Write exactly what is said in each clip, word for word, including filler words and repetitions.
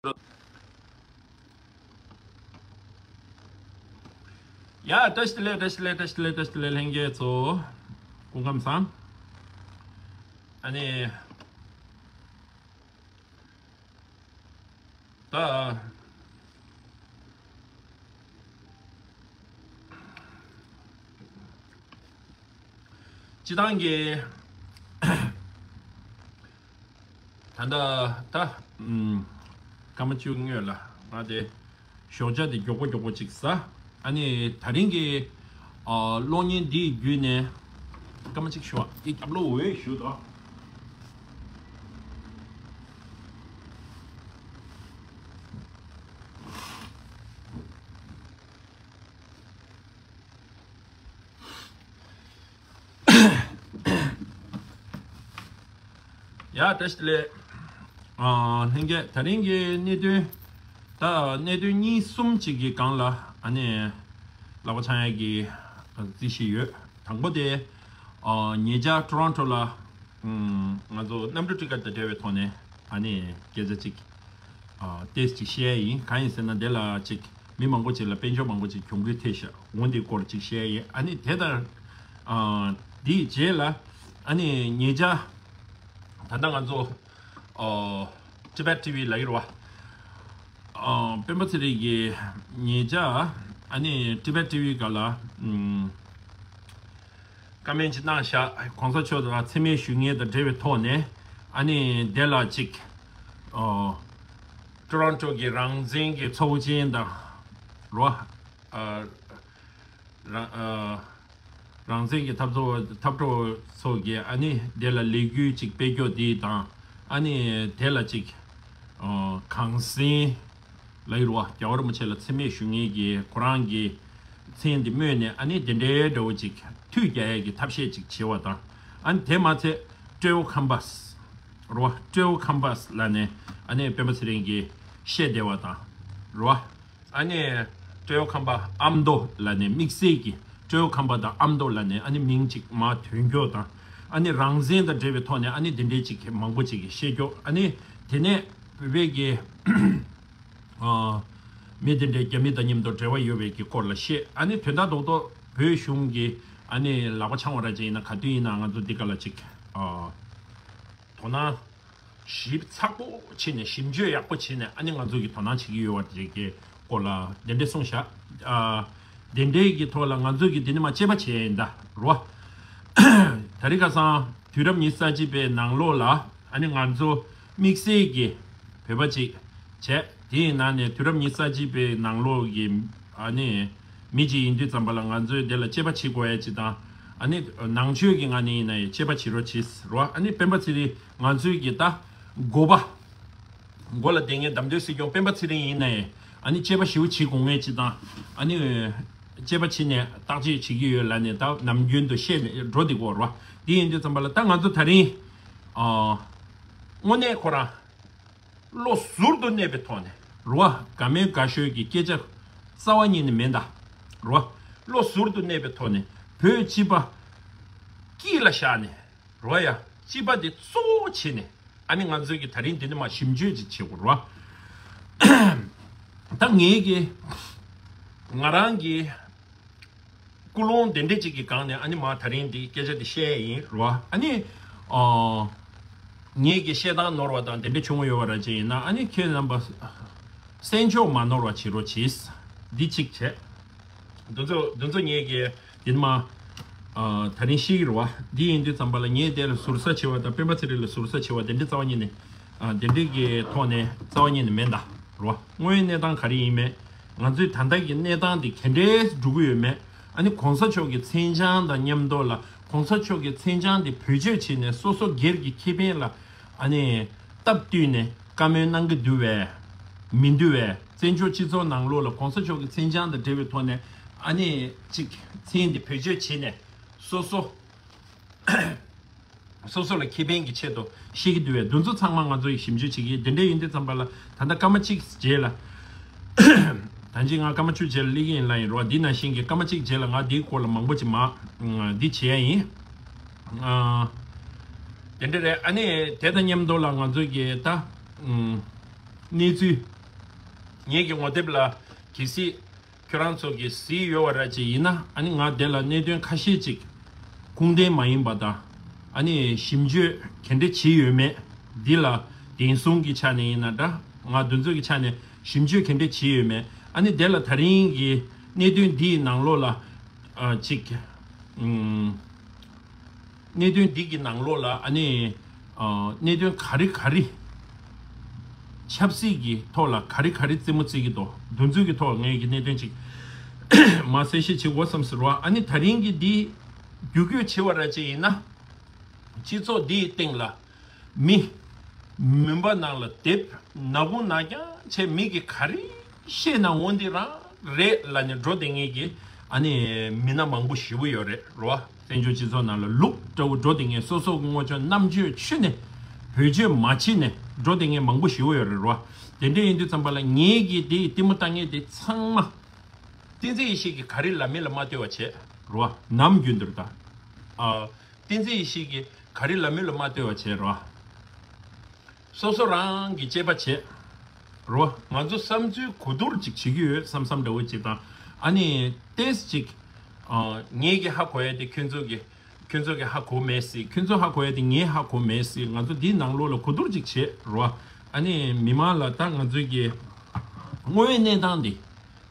ཡ། བཀྲ་ཤིས་བདེ་ལེགས། བཀྲ་ཤིས་བདེ་ལེགས། བཀྲ་ཤིས་བདེ་ལེགས། བཀྲ་ཤིས་བདེ་ལེགས། ལྷན་རྒྱས་ཚོ་སྐུ་ཁམས་བཟང་། ཨ་ནི། ད། སྤྱི་བཏང་གི། ད་ལྟ་ད། ཨུམ། སྐར་མ་བཅུ་སྔོན་ལ་ང་དེ་ཞོགས་ཇ་དེ་མགྱོགས་པོ་མགྱོགས་པོ་ཅིག་ཟ། ཨ་ནི་ད་རིང་གི་ཨ་གློག་བརྙན་འདི་བརྒྱུད་ནས་སྐར་མ་གཅིག་ཞུ་བ། འདི་རྒྱབ་ལོགས་འོད་ཞུ་དང་། ཡ། བཀྲ་ཤིས་བདེ་ལེགས། ཨ། ལྷན་རྒྱས། ད་རིང་གི་གནད་དོན། ད་གནད་དོན་གཉིས་གསུམ་ཅིག་གི་སྒང་ལ་ཨ་ནི་ལག་པ་འཆང་ཡ་གི་རྩིས་ཤིག་ཡོད། དང་པོ་དེ། ཨ། ཉེ་ཆར་ཊོ་རོན་ཊོ་ལ། ཨུམ། ང་ཚོ་གནམ་གྲུ་ཊི་ཀེ་ཊི་དང་འབྲེལ་བའི་ཐོག་ནས་ཨ་ནི་སྐད་ཆ་ཅིག་ཨ། ཏེས་ཅིག་བཤད་ཡ་ཡིན། གང་ཡིན་ཟེར་ན་དེ་ལ་ཅིག་མི་མང་པོ་ཅིག་ལ། དཔལ་འབྱོར་མང་པོ་ཅིག་གྱོང་གུད་ཐེབས་ཤག་འོ་འདི་སྐོར་ཅིག་བཤད་ཡ་ཡིན། ཨ་ནི་དེ་དང་། ཨ། དེའི་རྗེས་ལ་ཨ་ནི་ཉེ་ཆར་ད་ལྟ་ང་ཚོ། ཨོ། ཊི་བེཊ་ཊི་ཝི་ལབ་ཀྱི་རེད་བ། ཨོ། སྤེན་པ་ཚེ་རིང་གིས་ཉེ་ཆར་ཨ་ནི་ཊི་བེཊ་ཊི་ཝི་སྒང་ལ། ཨུམ། བཀའ་མོལ་ཅིག་གནང་ཤག་གོང་ས་མཆོག་དང་མཚན་སྨད་ཞུ་མཁན་དང་འབྲེལ་བའི་ཐོག་ནས། ཨ་ནི་དེ་ལ་ཅིག་ཨོ། ཊོ་རོན་ཊོ་གི་རང་བཙན་གྱི་ཚོགས་ཆེན་དང་། རོ། ཨ། རང་། ཨ། རང་བཙན་གྱི་འཐབ་རྩོད། འཐབ་གྲོགས་ཚོ་གིས་ཨ་ནི་དེ་ལ་ལས་འགུལ་ཅིག་སྤེལ་རྒྱུ་དེ་དང་། ཨ་ནི་དེ་ལ་ཅིག་ཨ། གངས་སེང་ལབ་ཀྱི་རེད་བ། རྒྱལ་བ་རིན་པོ་ཆེ་ལ་མཚན་སྨད་ཞུ་མཁན་གྱི་ཁོ་རང་གི་མཚན་དེ་སྨོས་ནས། ཨ་ནི་དེ་འདྲའི་འདྲ་བོ་ཅིག་མཐུད་རྒྱག་ཡས་ཀྱི་ཐབས་ཤེས་ཅིག་བྱས་པ་དང་། ཨ་ནི་དེ་མ་ཚད་སྤྲེའུ་ཁམས་པ་རེད་བ། སྤྲེའུ་ཁམས་པ་ལབ་ནས་ཨ་ནི་སྤེན་པ་ཚེ་རིང་གིས་བཤད་བསྡད་པ་དང་། རེད་བ། ཨ་ནི་སྤྲེའུ་ཁམས་པ་ཨ་མདོ་ལབ་ནས། དམིགས་བསལ་གྱི་སྤྲེའུ་ཁམས་པ་དང་ཨ་མདོ་ལབ་ནས་ཨ་ནི་མིང་ཅིག་མར་ཐོན་རྒྱུ་དང་། ཨ་ནི་རང་བཙན་དང་འབྲེལ་བའི་ཐོག་ནས་ཨ་ནི་དེ་འདྲའི་ཅིག་མང་པོ་ཅིག་གིས་བཤད་རྒྱུ། ཨ་ནི་དེ་ནས་བོད་པའི་གི། ཨ། མི་དེ་འདྲའི་རྒྱ་མི་དང་མཉམ་དུ་འབྲེལ་བ་ཡོད་པའི་གི་སྐོར་ལ་བཤད། ཨ་ནི་དོན་དག་རྡོག་རྡོག་བོད་གཞུང་གི་ཨ་ནི་ལག་པ་འཆང་བ་ར་ཅིག་ཡིན་ན། ག་དུས་ཡིན་ན་ང་ཚོ་འདི་ག་ལ་ཅིག་ཨ། དོ་སྣང་ཞིབ་ཚགས་པོ་བྱས་ནས། ཞིབ་འཇུག་ཡག་པོ་བྱས་ནས། ཨ་ནི་ང་ཚོ་གི་དོ་སྣང་བྱེད་ཀྱི་ཡོད་པ་དེ་གའི་སྐོར་ལ་དེ་འདྲས་གསུངས་ཤག་ཨ། དེ་འདྲའི་གི་ཐོག་ལ་ང་ཚོ་གི་དེ་ནི་མ་དཔྱད་པ་བྱས་ཡིན་ད་རོ། ད་རེས་ཁ་སང་དུས་རབས་ཉི་ཤུ་རྩ་གཅིག་པའི་ནང་ལོགས་ལ་ཨ་ནི་ང་ཚོ་དམིགས་བསལ་གྱི་བོད་པ་ཅིག་བྱས། དེའི་ནང་ནས་དུས་རབས་ཉི་ཤུ་རྩ་གཅིག་པའི་ནང་ལོགས་ཀྱི་ཨ་ནི་མི་ཅིག་ཡིན་དུས་ཙམ་པ་ལ་ང་ཚོས་དེ་ལ་དཔྱད་པ་བྱེད་དགོས་ཡ་ཅིག་དང་། ཨ་ནི་ནང་ཆོས་ཀྱི་ངོས་ནས་ཡིན་ན་ཡང་དཔྱད་པ་བྱེད་རོགས་བྱེད་རོ། ཨ་ནི་སྤེན་པ་ཚེ་རིང་ང་ཚོའི་གི་ད་འགོ་པ། འགོ་ལ་བསྡད་མཁན་བདམས་ཐོན་སྲིད་སྐྱོང་སྤེན་པ་ཚེ་རིང་ཡིན་ན་ཡང་། ཨ་ནི་དཔྱད་པ་ཞིབ་བྱེད་དགོས་ངེས་ཅིག་དང་། ཨ་ནི་དཔྱད་པ་བྱེད་ནས་བརྟག་དཔྱད་བྱེད་ཀྱི་ཡོད་ལབ་ནས་ད་ནམ་རྒྱུན་དུ་བཤད་ནས་འགྲོ་བསྡད་ཀྱི་ཡོད་རེད་བ། དེ་ཡིན་དུས་ཙམ་པ་ལ་ད་ང་ཚོ་ད་རིང་ཨ། དངོས་གནས་ཁོ་རང་བློ་ཟུར་དུ་གནས་པའི་ཐོག་ནས་རེད་བ། དགའ་མོས་དགའ་ཤོས་ཀྱི་སྐད་ཆ་རྩ་བ་ཉིད་ནས་མེད་ད་རེད་བ། བློ་ཟུར་དུ་གནས་པའི་ཐོག་ནས་བོད་སྤྱི་པ་དཀྱིལ་ལ་བཞག་ནས་རོ། ཡ། སྤྱི་པ་དེ་གཙོ་བོ་བྱས་ནས་ཨ་ནི་ང་ཚོའི་གི་ད་རིང་འདི་ནས་མར་ཞིབ་འཇུག་ཅིག་བྱེད་དགོས་རོ། ད་ངའི་གི་ང་རང་གི་ཀུན་སློང་དེ་འདྲ་ཅིག་གི་སྒང་ནས་ཨ་ནི་མར་ད་རིང་འདི་སྐད་ཆ་འདི་བཤད་ཡ་ཡིན་རོ། ཨ་ནི་ཨོ། ངའི་གི་བཤད་སྟངས་ནོར་བ་དང་དེ་འདྲ་བྱུང་ཡོད་པ་ར་ཅིག་ཡིན་ན། ཨ་ནི་ཁྱེད་རྣམ་པ་གསན་ཕྱོགས་མ་ནོར་བ་བྱེད་རོགས་གྱིས། འདི་གཅིག་བྱས། འདི་ཚོ་འདི་ཚོ་ངས་ཀྱི་དེ་མ་ཨ་ད་རིང་ཤེས་ཀྱི་རེད་བ། འདི་ཡིན་དུས་ཙམ་པ་ལ་ངས་དེ་ལ་ཟུར་ཟ་བྱེད་པ་དང་སྤེན་པ་ཚེ་རིང་ལ་ཟུར་ཟ་བྱེད་པ་དེ་འདྲ་རྩ་བ་ཉིད་ནས་ཨ་དེ་འདྲ་གི་ཐོག་ནས་རྩ་བ་ཉིད་ནས་མེད་ད་རེད་བ། དངོས་ཡོད་གནས་སྟངས་ག་རེ་ཡིན་མེད། ང་ཚོའི་ད་ལྟ་གི་གནས་སྟངས་དེ་ག་འདྲས་འགྲོ་གི་ཡོད་མེད། ཨ་ནི་གོང་ས་མཆོག་གི་མཚན་བྱང་དང་མཉམ་དུ་ལ་གོང་ས་མཆོག་གི་མཚན་བྱང་དེ་བེད་སྤྱོད་བྱས་ནས་སོ་སོ་སྒེར་གྱི་ཁེ་ཕན་ལ་ཨ་ནི་སྟབས་བསྟུན་ནས་བཀའ་མོལ་གནང་གི་འདུག་བས། མི་འདུག་བས། བཙན་བྱོལ་སྤྱི་ཚོགས་ནང་ལོགས་ལ་གོང་ས་མཆོག་གི་མཚན་བྱང་དང་འབྲེལ་བའི་ཐོག་ནས་ཨ་ནི་གཅིག་མཚན་དེ་བེད་སྤྱོད་བྱས་ནས་སོ་སོ་སོ་སོ་ལ་ཁེ་ཕན་གྱི་ཆེད་དུ་བཤད་ཀྱི་འདུག་བས། འདི་ཚོ་ཚང་མ་ང་ཚོ་ཡིས་ཞིབ་འཇུག་བྱེད་ཀྱི་ཡིན། དེ་འདྲ་ཡིན་དུས་ཙམ་པ་ལ་ད་ལྟ་སྐར་མ་གཅིག་རྗེས་ལ། ད་ཅི་ང་སྐར་མ་བཅུ་རྗེས་ལ་སླེབས་ཀྱི་ཡིན་ལབ་ཡིན་རོ། འདི་ནང་བཞིན་གྱི་སྐར་མ་གཅིག་རྗེས་ལ་ང་འདིའི་སྐོར་ལ་མང་པོ་ཅིག་མ་འདི་བྱེད་ཡ་ཡིན། ཨ། དེ་འདྲ་རེད། ཨ་ནི་དེ་དང་མཉམ་དུ་ལ་ང་ཚོ་གི་ད། ཨུམ། གནས་ཚུལ། ངེད་ཀྱི་ངོ་དེབ་ལ་གལ་སྲིད་ཁྱོད་རང་ཚོ་གིས་གཟིགས་ཡོད་པ་ར་ཅིག་ཡིན་ན། ཨ་ནི་ང་དེ་ལ་གནད་དོན་ཁ་ཤས་ཅིག་ཁུངས་ལྡན་མ་ཡིན་པ་དང་། ཨ་ནི་ཞིབ་འཇུག་ག་འདྲ་བྱས་ཡོད་མེད། འདི་ལ་བདེན་སྲུང་གི་ཆ་ནས་ཡིན་ན་འདྲ། ང་འདི་ཚོ་གི་ཆ་ནས་ཞིབ་འཇུག་ག་འདྲ་བྱས་ཡོད་མེད། ཨ་ནི་དེ་ལ་ད་རིང་གི་གནད་དོན་འདིའི་ནང་ལོགས་ལ་ཨ་ཅིག་ཨུམ། གནད་དོན་འདི་གི་ནང་ལོགས་ལ་ཨ་ནི་ཨ་གནད་དོན་ག་རེ་ག་རེ། ཆབ་སྲིད་ཀྱི་ཐོག་ལ་ག་རེ་ག་རེ་རྩེད་མོ་རྩེ་གི་འདུག་འདི་ཚོ་གི་ཐོག་ངས་ཀྱི་གནད་དོན་ཅིག་མར་གསལ་བཤད་བྱེད་དགོས་བསམ་ཟེར་བ། ཨ་ནི་ད་རིང་གི་འདི་བརྒྱུད་སྐུལ་བྱེད་པ་ར་ཅིག་ཡིན་ན། སྤྱི་ཚོགས་འདིའི་སྟེང་ལ་མི་མུན་པ་ནང་ལ་དེབ་ན་བུ་ན་རྐྱང་བྱས། མི་གི་ག་རེ་བཤད་ན་འོ་འདི་རང་རེད་ལབ་ནས་འགྲོ་བསྡད་མཁན་གྱི་ཨ་ནི་མི་སྣ་མང་པོ་ཞེ་པོ་ཡོད་རེད་རོ། བཙན་བྱོལ་སྤྱི་ཚོགས་ནང་ལ་ལུག་འདྲ་བོ་འགྲོ་བསྡད་མཁན། སོ་སོ་གི་ངོ་ཆོད་རྣམ་དཔྱོད་ཆུད་ནས་བེད་སྤྱོད་མ་བྱས་ནས་འགྲོ་བསྡད་མཁན་མང་པོ་ཞེ་པོ་ཡོད་རེད་རོ། དེ་འདྲ་ཡིན་དུས་ཙམ་པ་ལ་ངེད་ཀྱིས་དེ་ཡི་གཏི་མུག་བཏང་མཁན་དེ་ཚང་མ་བསྟན་འཛིན་ཡེ་ཤེས་ཀྱིས་ག་རེ་ལབ་མིན་ལ་མ་ལྟོས་པ་བྱས་རོ། ནམ་རྒྱུན་དུ་ད་ཨ་བསྟན་འཛིན་ཡེ་ཤེས་ཀྱིས་ག་རེ་ལབ་མིན་ལ་མ་ལྟོས་པ་བྱས་རོ། སོ་སོ་རང་གི་དཔྱད་པ་བྱེད་རོ། ང་ཚོ་བསམ་ཚུལ་གོ་བསྡུར་ཅིག་བྱེད་ཀྱི་ཡོད་བསམ་བསམ་འདྲ་བོ་ཅིག་དང་། ཨ་ནི་ཏེས་ཅིག་ཨ་ངེད་ཀྱི་ཧ་གོ་ཡ་དེ་ཁྱོད་ཚོ་གི་ཁྱོད་ཚོ་གི་ཧ་གོ་མེད་སྲིད། ཁྱོད་ཚོ་ཧ་གོ་ཡ་དེ་ངས་ཧ་གོ་མེད་སྲིད། ང་ཚོ་འདིའི་ནང་ལོགས་ལ་གོ་བསྡུར་ཅིག་བྱེད་རོ། ཨ་ནི་མི་མང་ལ་ད་ང་ཚོའི་གི་དངོས་ཡོད་གནས་སྟངས་འདི།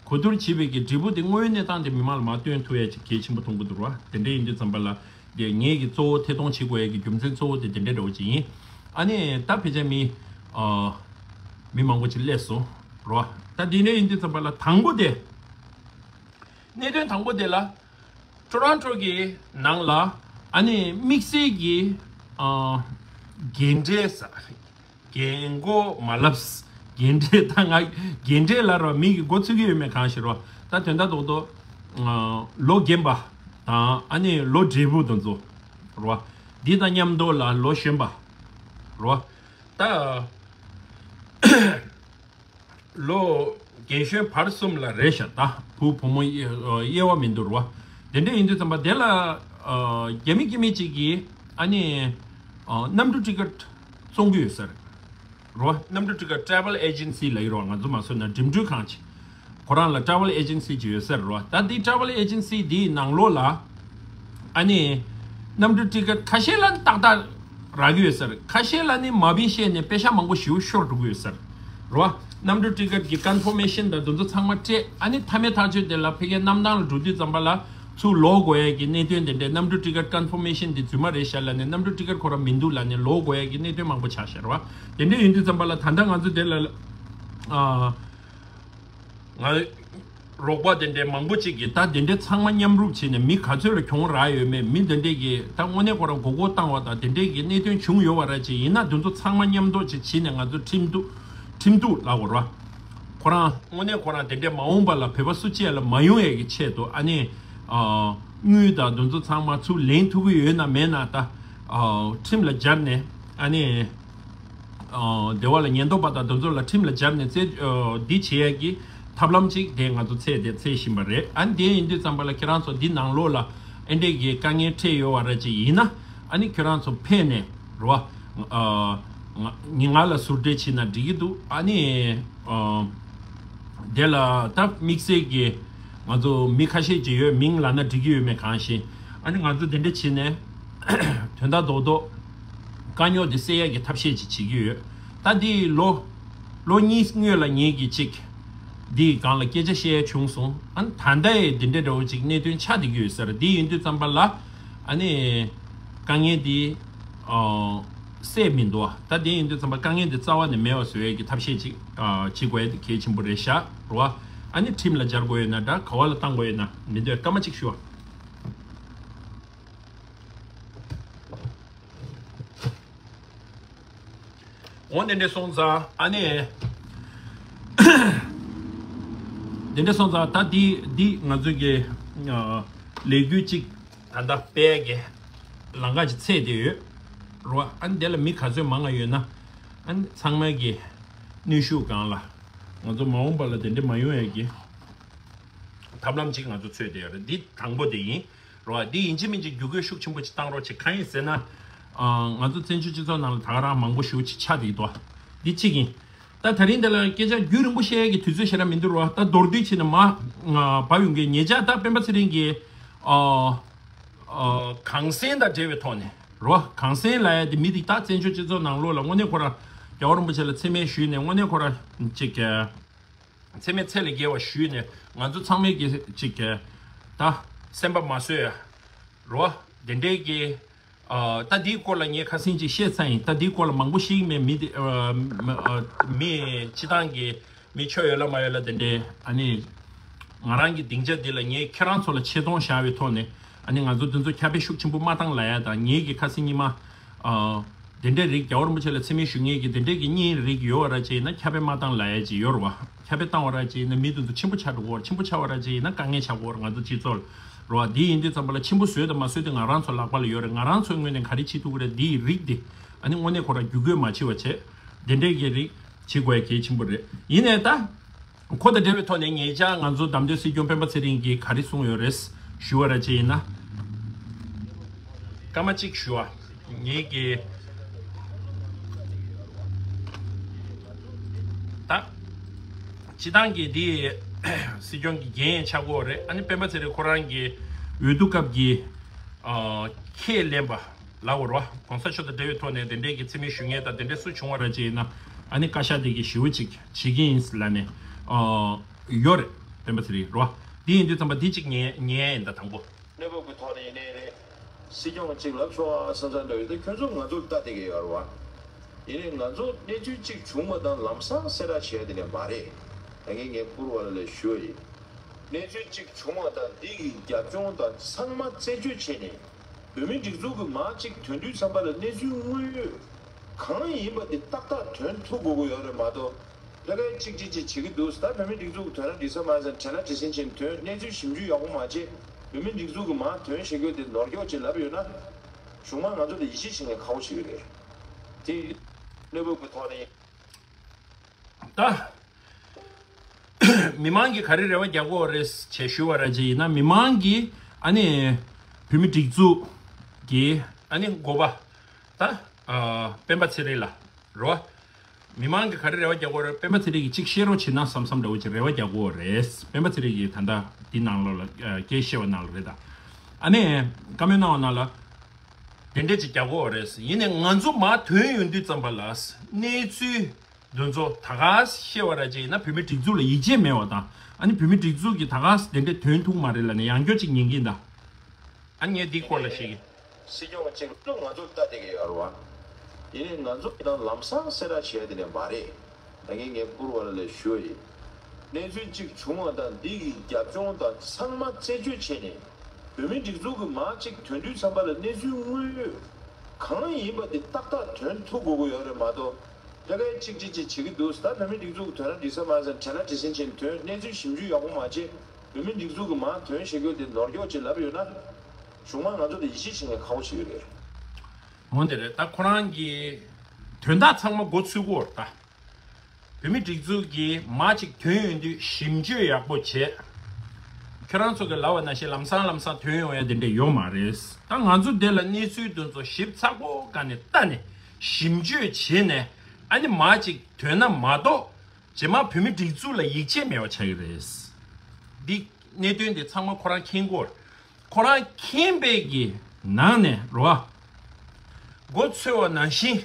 གོ་བསྡུར་བྱེད་པའི་གི་འབྲས་བུ་དེ་དངོས་ཡོད་གནས་སྟངས་དེ་མི་མང་ལ་མར་སྟོན་ཐུབ་ཡ་ཅིག་གལ་ཆེན་པོ་མཐོང་གི་འདུག་ར། དེ་འདྲ་ཡིན་དུས་ཙམ་པ་ལ་དེ་ངེད་ཀྱི་གཙོ་བོ་ཐད་གཏོང་བྱེད་དགོས་ཡ་གི་རྒྱུ་མཚན་གཙོ་བོ་དེ་དེ་འདྲ་འདྲ་བོ་ཅིག་ཡིན། ཨ་ནི་ད་ཕལ་ཆེར་མི་ཨ་མི་མང་པོ་ཅིག་སླེབས་སོང་ར། ད་དེ་འདྲ་ཡིན་དུས་ཙམ་པ་ལ་དང་པོ་དེ་གནད་དོན་དང་པོ་དེ་ལ་ཊོ་རོན་ཊོ་གི་ནང་ལ་ཨ་ནི་དམིགས་བསལ་གྱི་ཨ་རྒན་གྲས་ས། རྒན་གོག་མ་ལབ། རྒན་གྲས་ད་ང་རྒན་གྲས་ལབ་ར་མི་གི་མགོ་ཚོས་ཀྱི་ཡོད་མེད་གང་ཤེས་རོ། ད་དོན་དག་རྡོག་རྡོག་ཨ་ལོ་རྒན་པ་དང་ཨ་ནི་ལོ་བགྲེས་པོ་དེ་ཚོ་རོ། འདི་དང་མཉམ་དུ་ལ་ལོ་གཞོན་པ་རོ། ད་ལོ་རྒན་གཞོན་བར་གསུམ་ལ་རེད་ཤག་ད་བུ་བུ་མོ་དབྱེ་དབྱེ་བ་མི་འདུག་རོ། དེ་འདྲ་ཡིན་དུས་ཙམ་པ་དེ་ལ་ཨ་རྒྱ་མི་སྐྱེ་དམན་ཅིག་གིས་ཨ་ནི་ཨ་གནམ་གྲུ་ཊི་ཀེཊ་བཙོང་གི་ཡོད་ས་རེད། རོ། གནམ་གྲུ་ཊི་ཀེཊ་ཊ་རེ་ཝལ་ཨེ་ཇེན་སི་ལབ་ཀྱི་རོ། ང་ཚོ་མ་སོ་ན་འགྲིམ་འགྲུལ་ཁང་ཅིག་ཁོ་རང་ལ་ཊ་རེ་ཝལ་ཨེ་ཇེན་སི་ཅིག་ཡོད་ས་རེད་རོ། ད་འདི་ཊ་རེ་ཝལ་ཨེ་ཇེན་སི་འདིའི་ནང་ལོགས་ལ་ཨ་ནི་གནམ་གྲུ་ཊི་ཀེཊ་ཁ་ཤས་ལ་ནི་ཏག་ཏག་རག་གི་ཡོད་ས་རེད། ཁ་ཤས་ལ་ནི་མ་བིན་བཤད་ནས་པེ་ཤ་མང་པོ་ཞེ་པོ་ཤོར་འགྲོ་གི་ཡོད་ས་རེད་རོ། གནམ་གྲུ་ཊི་ཀེཊ་ཀྱི་ཀོན་ཕོར་མེ་ཤན་དང་དེ་ཚོ་ཚང་མ་སྤྲད། ཨ་ནི་མཐའ་མའི་ཐག་གཅོད་དེ་ལ་ཕ་གིའི་གནམ་ཐང་ལ་འགྲོ་དུས་ཙམ་པ་ལ་ཚུར་ལོག་དགོས་ཡས་ཀྱི་གནད་དོན་དེ་འདྲས། གནམ་གྲུ་ཊི་ཀེཊ་ཀོན་ཕོར་མེ་ཤན་འདི་རྫུན་མ་རེད་ཤག་ལབ་ནས་གནམ་གྲུ་ཊི་ཀེཊ་ཁོ་རང་མི་འདུག་ལབ་ནས་ལོག་དགོས་ཡས་ཀྱི་གནད་དོན་མང་པོ་ཆགས་ཤག་རེད་བ། དེ་འདྲས་ཡིན་དུས་ཙམ་པ་ལ་ད་ལྟ་ང་ཚོ་དེ་ལ་ཨ་ང་རོགས་པ་དེ་འདྲས་མང་པོ་ཅིག་གིས་ད་དེ་འདྲས་ཚང་མ་མཉམ་རུབ་བྱས་ནས་མི་ག་ཚོད་ལ་གྱོང་རག་ཡོད་མེད། མི་དེ་འདྲས་ཀྱིས་ད་དངོས་གནས་ཁོ་རང་མགོ་སྐོར་བཏང་བ་དང་དེ་འདྲས་ཀྱི་གནད་དོན་བྱུང་ཡོད་པ་ར་ཅིག་ཡིན་ན་དེ་ཚོ་ཚང་མ་མཉམ་འདོགས་ཅིག་བྱས་ནས་ང་ཚོ་ཁྲིམས་གཏུག་ཁྲིམས་གཏུག་ལབ་དགོས་རེད་བ། ཁོ་རང་དངོས་གནས་ཁོ་རང་དེ་འདྲས་མ་འོངས་པ་ལ་བོད་པ་སུ་གཅིག་ལ་མ་ཡོང་ཡས་ཀྱི་ཆེད་དུ་ཨ་ནི་ཨ་དངུལ་དང་དེ་ཚོ་ཚང་མ་ཚུར་ལེན་ཐུབ་ཀྱི་ཡོད་ན་མེད་ན་ད་ཨ་ཁྲིམས་ལ་སྦྱར་ནས་ཨ་ནི་ཨ་སྡེ་བ་ལ་ཉེན་རྟོག་པ་དང་དེ་ཚོ་ལ་ཁྲིམས་ལ་སྦྱར་ནས་རྩད་ཨ་འདི་བྱེད་ཡས་ཀྱི་ཐབས་ལམ་ཅིག་དེ་ང་ཚོ་འཚོལ་དེ་འཚོལ་བཞིན་པ་རེད། ཨ་ནི་དེ་ཡིན་དུས་ཙམ་པ་ལ་ཁྱེད་རང་ཚོ་འདི་ནང་ལོགས་ལ་ཨེ་འདྲས་ཀྱི་དཀའ་ངལ་འཕྲད་ཡོད་པ་ར་ཅིག་ཡིན་ན། ཨ་ནི་ཁྱོད་རང་ཚོ་ཕེབས་ནས་རོ། ཨ་ང་ང་ལ་ཟུར་འབྲེལ་བྱས་ན་འགྲིག་གི་འདུག་ཨ་ནི་ཨ་དེ་ལ་ད་དམིགས་བསལ་གྱི་ང་ཚོ་མི་ཁ་ཤས་ཅིག་ཡོད། མིང་ལབ་ན་འགྲིག་གི་ཡོད་མེད་གང་ཤེས། ཨ་ནི་ང་ཚོ་དེ་འདྲ་བྱས་ནས་དོན་དག་རྡོག་རྡོག་དཀའ་རྙོག་དེ་སེལ་ཡག་གི་ཐབས་ཤེས་ཅིག་བྱེད་ཀྱི་ཡོད། ད་འདི་ལོ་ལོ་གཉིས་སྔོན་ལ་ངེད་ཀྱིས་ཅིག་འདིའི་སྒང་ལ་སྐད་ཆ་བཤད་ཡ་བྱུང་སོང་། ཨ་ནི་ད་ལྟ་ཡི་འདི་འདྲ་འདྲ་བོ་ཅིག་གནད་དོན་ཆགས་བསྡད་ཀྱི་ཡོད་ས་རེད། འདི་ཡིན་དུས་ཙམ་པ་ལ་ཨ་ནི་དཀའ་ངལ་འདི་ཨ་སེལ་མི་འདུག་ད་དེ་ཡིན་དུས་ཙམ་པ་དཀའ་ངལ་འདི་རྩ་བ་ནས་མེད་པ་བཟོ་ཡས་ཀྱི་ཐབས་ཤེས་ཅིག་ཨ་བྱེད་དགོས་ཡས་དེ་གལ་ཆེན་པོ་རེད་ཤག་རེད་བ། ཨ་ནི་ཁྲིམས་ལ་སྦྱར་དགོས་ཡོད་ན་འདྲ། ག་བ་ལ་བཏང་དགོས་ཡོད་ན་མི་འདོད་སྐར་མ་གཅིག་ཞུ་བ། འོ་དེ་འདྲ་སོང་ཙང་ཨ་ནི། དེ་འདྲ་སོང་ཙང་ད་འདི་འདི་ང་ཚོ་གི་ཨ་ལས་འགུལ་གཅིག་ད་ལྟ་སྤེལ་གི་ལམ་ཁ་ཅིག་འཚོལ་བསྡད་ཡོད་རེད་བ། ཨ་ནི་དེ་ལ་མི་ག་ཚོད་མང་ང་ཡོད་ན་ཨ་ནི་ཚང་མ་གི་གནོན་ཤུགས་སྒང་ལ་ང་ཚོ་མ་འོངས་པ་ལ་དེ་འདྲ་མ་ཡོང་ཡས་ཀྱི་ཐབས་ལམ་ཅིག་ང་ཚོ་འཚོལ་བསྡད་ཡོད་རེད། འདི་དང་པོ་དེ་ཡིན་རེད་བ། འདི་ཡིན་གཅིག་མིན་གཅིག་བརྒྱུད་སྐུལ་ཤུགས་ཆེན་པོ་ཅིག་བཏང་རོགས་བྱེད། གང་ཡིན་ཟེར་ན་ཨ་ང་ཚོ་བཙན་བྱོལ་སྤྱི་ཚོགས་ནང་ལ་ད་ག་རང་མང་པོ་ཞེ་པོ་ཅིག་ཆགས་བསྡད་ཀྱི་འདུག་འདི་གཅིག་ཡིན། ད་དེ་རིང་འདི་ལ་སྐད་ཆ་རྒྱུན་རིང་པོ་བཤད་ཡས་ཀྱི་དུས་ཚོད་ཞེ་དྲག་མི་འདུག་རོ། ད་མདོར་བསྡུས་བྱས་ནས་མར་ང་བབས་ཡོང་གི། ཉེ་ཆར་ད་སྤེན་པ་ཚེ་རིང་གིས་ཨ་ཨ་གངས་སེང་དང་འབྲེལ་བའི་ཐོག་ནས་རོ། གངས་སེང་ལབ་ཡ་དེ་མི་དེ་ད་བཙན་བྱོལ་སྤྱི་ཚོགས་ནང་ལོགས་ལ་དངོས་གནས་ཁོ་རང་རྒྱལ་བ་རིན་པོ་ཆེ་ལ་མཚན་སྨད་ཞུས་ནས། དངོས་གནས་ཁོ་རང་ཅིག་མཚན་སྨད་ཚད་ལས་བརྒལ་བ་ཞུས་ནས། ང་ཚོ་ཚང་མས་ཀྱི་ཅིག་ད་སེམས་པ་མ་བཟོད་ཡ་རོ། དེ་འདྲའི་གི་ཨ་ད་འདིའི་སྐོར་ལ་ངས་ཁ་སང་ཅིག་བཤད་ཚར་ཡིན། ད་འདིའི་སྐོར་ལ་མང་པོ་ཞིག་མེད། མི་དེ་ཨ་མ་ཨ་མི་སྤྱི་བཏང་གི་མི་ཆོས་ཡོད་ལ་མ་ཡོད་ལ་དེ་འདྲའི། ཨ་ནི་ང་རང་གི་སྡིངས་ཆ་འདི་ལ་ངས་ཁྱེད་རང་ཚོ་ལ་ཆེ་མཐོང་བཞག་པའི་ཐོག་ནས། ཨ་ནི་ང་ཚོ་དེ་ཚོ་ཁྱབ་སྤེལ་ཤུགས་ཆེན་པོ་མ་བཏང་ལབ་ཡ་དང་། ངེད་ཀྱི་ཁ་སང་ཉི་མ་ཨ་དེ་འདྲའི་རིགས། རྒྱལ་བ་རིན་པོ་ཆེ་ལ་མཚན་སྨད་ཞུ་མཁན་གྱི་དེ་འདྲའི་གི་གཉེན་རིགས་ཡོད་པ་ར་ཅིག་ཡིན་ན་ཁྱབ་སྤེལ་མ་བཏང་ལབ་ཡ་ཅིག་ཡོད་རེད་བ། ཁྱབ་སྤེལ་བཏང་བ་ར་ཅིག་ཡིན་ན་མི་དེ་ཚོ་ཆེན་པོ་ཆགས་འགྲོ་གི་རེད། ཆེན་པོ་ཆགས་པ་ར་ཅིག་ཡིན་ན་དཀའ་ངལ་ཆགས་ཀྱི་ཡོད་རེད། ང་ཚོ་སྤྱི་ཚོགས་ལ་རེད་བ། འདི་ཡིན་དུས་ཙམ་པ་ལ་ཆེན་པོ་བཟོས་དང་མ་བཟོས་དེ་ང་རང་ཚོ་ལག་པ་ལ་ཡོད་རེད། ང་རང་ཚོའི་ངོས་ནས་ག་རེ་བྱེད་ཐུབ་ཀྱི་རེད། འདི་ཡི་རིགས་འདི་ཨ་ནི་དངོས་གནས་ཁོ་རང་རྒྱུ་རྒོལ་མ་བྱེད་པ་བྱས། དེ་འདྲའི་གི་རིགས་བྱེད་དགོས་ཡ་གལ་ཆེན་པོ་རེད། ཡིན་ནའི་ད་ཁོ་དང་འབྲེལ་བའི་ཐོག་ནས་ཉེ་ཆར་ང་ཚོ་བདམས་ཐོན་སྲིད་སྐྱོང་སྤེན་པ་ཚེ་རིང་གིས་ག་རེ་གསུངས་ཡོད་རེད་ཞུ་བ་ར་ཅིག་ཡིན་ན། སྐར་མ་གཅིག་ཞུ་བ། ངེད་ཀྱི་ད་སྤྱི་བཏང་གི་འདི་སྲིད་སྐྱོང་གི་འགན་ཆགས་ཀྱི་ཡོད་རེད། ཨ་ནི་སྤེན་པ་ཚེ་རིང་ཁོ་རང་གི་འོས་བསྡུ་སྐབས་ཀྱི་ཨ་ཁས་ལེན་པ་ལབ་དགོས་རེད་བ། གོང་ས་མཆོག་དང་འབྲེལ་བའི་ཐོག་ནས་དེ་འདྲའི་གི་མཚན་སྨད་ཞུ་མཁན་དང་དེ་འདྲའི་སུ་བྱུང་བ་ར་ཅིག་ཡིན་ན། ཨ་ནི་བཀའ་ཤག་དེ་གི་ཞེ་པོ་ཅིག་བྱེད་ཀྱི་ཡིན་ལབ་ནས་ཨ་ཡོད་རེད། སྤེན་པ་ཚེ་རིང་རེད་བ། འདི་ཡིན་དུས་ཙམ་པ་འདི་ཅིག་ཉན་ཉན་ཡ་ཡིན། ད་དང་པོ། གནས་བབ་ཀྱི་ཐོག་ནས་ཡིན་ནའི་རེད། སྲིད་སྐྱོང་གཅིག་ལབ་ཆོག་ཨ་བསམ་བསམ་འདྲ་ཡོད་དེ། ཁྱོད་ཚོ་ང་ཚོར་ལྟ་བསྡད་ཀྱི་ཡོད་རེད་བ། ཡིན་ནའི་ང་ཚོ་གནས་ཚུལ་གཅིག་བྱུང་བ་དང་ལམ་སང་གསལ་བསྒྲགས་བྱས་དེ་ནས་མ་རེད། ད་ངས་ངའི་བཀུར་བ་ལ་ལས་ཞུ་བ་ཡིན། གནས་ཚུལ་གཅིག་བྱུང་བ་དང་འདི་གི་རྒྱབ་ལྗོངས་དང་ཚང་མ་རྩད་གཅོད་བྱས་ནས། བོད་མི་སྒྲིག་འཛུགས་ཀྱི་མར་གཅིག་ཐོན་དུས་ཙམ་པ་ལ་གནས་ཚུལ་དངོས་ཡོད་གང་ཡིན་པ་དེ་ཏག་ཏག་ཐོན་ཐུབ་དགོས་ཀྱི་ཡོད་རེད་མ་གཏོགས། ཕ་གིར་གཅིག་གཅིག་གཅིག་བྱེད་ཀྱི་འདུག་ད་བོད་མི་སྒྲིག་འཛུགས་ཀྱི་དོན་ར་འགྲིག་ས་མ་རེད་ཟེར་ནས་བྲེལ་བ་བྲེལ་ཟིང་བྱས་ནས་ཐོན། གནས་ཚུལ་ཞིབ་འཇུག་ཡག་པོ་མ་བྱས། བོད་མི་སྒྲིག་འཛུགས་ཀྱི་མར་ཐོན་ཤེས་རྒྱུ་དེ་ནོར་འཁྱོག་ཅིག་ལབ་ཡོད་ན། གཞུང་མང་ང་ཚོ་ལ་ཡིད་ཆེས་བྱེད་མཁན་ཁག་པོ་ཞིག་རེད། དེ་གནས་བབ་ཀྱི་ཐོག་ནས། ད་མི་མང་གིས་ག་རེ་རེ་བ་རྒྱག་གི་ཡོད་རེད་ཅེས་ཞུས་པ་ར་ཅིག་ཡིན་ན། མི་མང་གིས་ཨ་ནི་བོད་མི་སྒྲིག་འཛུགས་ཀྱི་ཨ་ནི་འགོ་པ་ད་ཨ་སྤེན་པ་ཚེ་རིང་ལ་རོ། མི་མང་གིས་ག་རེ་རེ་བ་རྒྱག་གི་ཡོད་རེད། སྤེན་པ་ཚེ་རིང་གིས་གཅིག་བཤད་རོགས་བྱེད་ན་བསམ་བསམ་འདྲ་བོ་ཅིག་རེ་བ་རྒྱག་གི་ཡོད་རེད། སྤེན་པ་ཚེ་རིང་གིས་ད་ལྟ་འདི་ནང་ལོགས་ལ་ཨ་སྐད་བཤད་པ་ནང་ལ་རེད། ད་ཨ་ནི་བཀའ་མོལ་གནང་བ་ནང་ལ་དེ་འདྲ་ཅིག་རྒྱག་གི་ཡོད་རེད། ཡིན་ནའི་ང་ཚོ་མར་ཐོན་ཡོང་དུས་ཙམ་པ་ལ་གནས་ཚུལ་འདི་ཚོ་ད་ག་སེ་བཤད་པ་ར་ཅིག་ཡིན་ན། བོད་མི་སྒྲིག་འཛུགས་ལ་ཡིད་ཆེས་མེད་པ་དང་། ཨ་ནི་བོད་མི་སྒྲིག་འཛུགས་ཀྱིས་ད་ག་སེ་དེ་འདྲ་ཐོན་ཐུབ་མ་རེད་ལབ་ནས་ཡང་བསྐྱར་ཅིག་ཉན་གྱི་ཡིན་ད། ཨ་ནི་ངས་འདིའི་སྐོར་ལ་བཤད་ཀྱི། སྲིད་སྐྱོང་གཅིག་ལ་ང་ཚོར་ལྟ་བསྡད་ཀྱི་ཡོད་རེད་བ། ཡིན་ནའི་ང་ཚོ་དང་ལམ་སང་གསལ་བསྒྲགས་བྱས་དེ་ནས་མ་རེད། ད་ངས་ངའི་བཀུར་བ་ལ་ལས་ཞུ་བ་ཡིན། གནས་ཚུལ་གཅིག་བྱུང་བ་དང་འདི་གི་རྒྱབ་ལྗོངས་དང་ཚང་མ་རྩད་གཅོད་བྱས་ནས། བོད་མི་སྒྲིག་འཛུགས་ཀྱི་མར་གཅིག་ཐོན་དུས་ཙམ་པ་ལ་གནས་ཚུལ་དངོས་ཡོད་གང་ཡིན་པ་དེ་ཏག་ཏག་ཐོན་ཐུབ་དགོས་ཀྱི་ཡོད་རེད་མ་གཏོགས། ཕ་གིར་གཅིག་གཅིག་གཅིག་བྱེད་ཀྱི་འདུག་ད་བོད་མི་སྒྲིག་འཛུགས་ཀྱི་དོན་ར་འགྲིག་ས་མ་རེད་ཟེར་ནས་བྲེལ་བ་བྲེལ་ཟིང་བྱས་ནས་ཐོན། གནས་ཚུལ་ཞིབ་འཇུག་ཡག་པོ་མ་བྱས། བོད་མི་སྒྲིག་འཛུགས་ཀྱི་མར་ཐོན་ཤེས་རྒྱུ་དེ་ནོར་འཁྱོག་ཅིག་ལབ་ཡོད་ན། གཞུང་མང་ང་ཚོ་ལ་ཡིད་ཆེས་བྱེད་མཁན་ཁག་པོ་ཞིག་རེད། འོ་དེ་རེད། ད་ཁོ་རང་གི་དོན་དག་ཚང་མ་མགོ་ཚོས་ཀྱི་ཡོད་རེད་ད། བོད་མི་སྒྲིག་འཛུགས་ཀྱི་མར་ཅིག་ཐོན་ཡོང་དུས་ཞིབ་འཇུག་ཡག་པོ་བྱས། ཁྱོད་རང་ཚོ་གི་ལབ་པ་ནང་བཞིན་ལམ་སང་ལམ་སང་ཐོན་ཡོང་ཡ་དེ་འདྲ་ཡོད་མ་རེད། ད་ང་ཚོ་འདི་ལ་གནས་ཚུལ་དེ་ཚོ་ཞིབ་ཚགས་པོ་ག་ནས་ལྟ་ནས་ཞིབ་འཇུག་བྱས་ནས། ཨ་ནི་མར་ཅིག་ཐོན་ན་མ་གཏོགས། རྗེས་མ་བོད་མི་སྒྲིག་འཛུགས་ལ་ཡིད་ཆེས་མེད་པ་ཆགས་ཀྱི་རེད། འདི་གནད་དོན་འདི་ཚང་མ་ཁོ་རང་མཁྱེན་གྱི་ཡོད་རེད། ཁོ་རང་མཁྱེན་པའི་གི་ནང་ནས་རོ། མགོ་ཚོས་པ་ནང་བཞིན།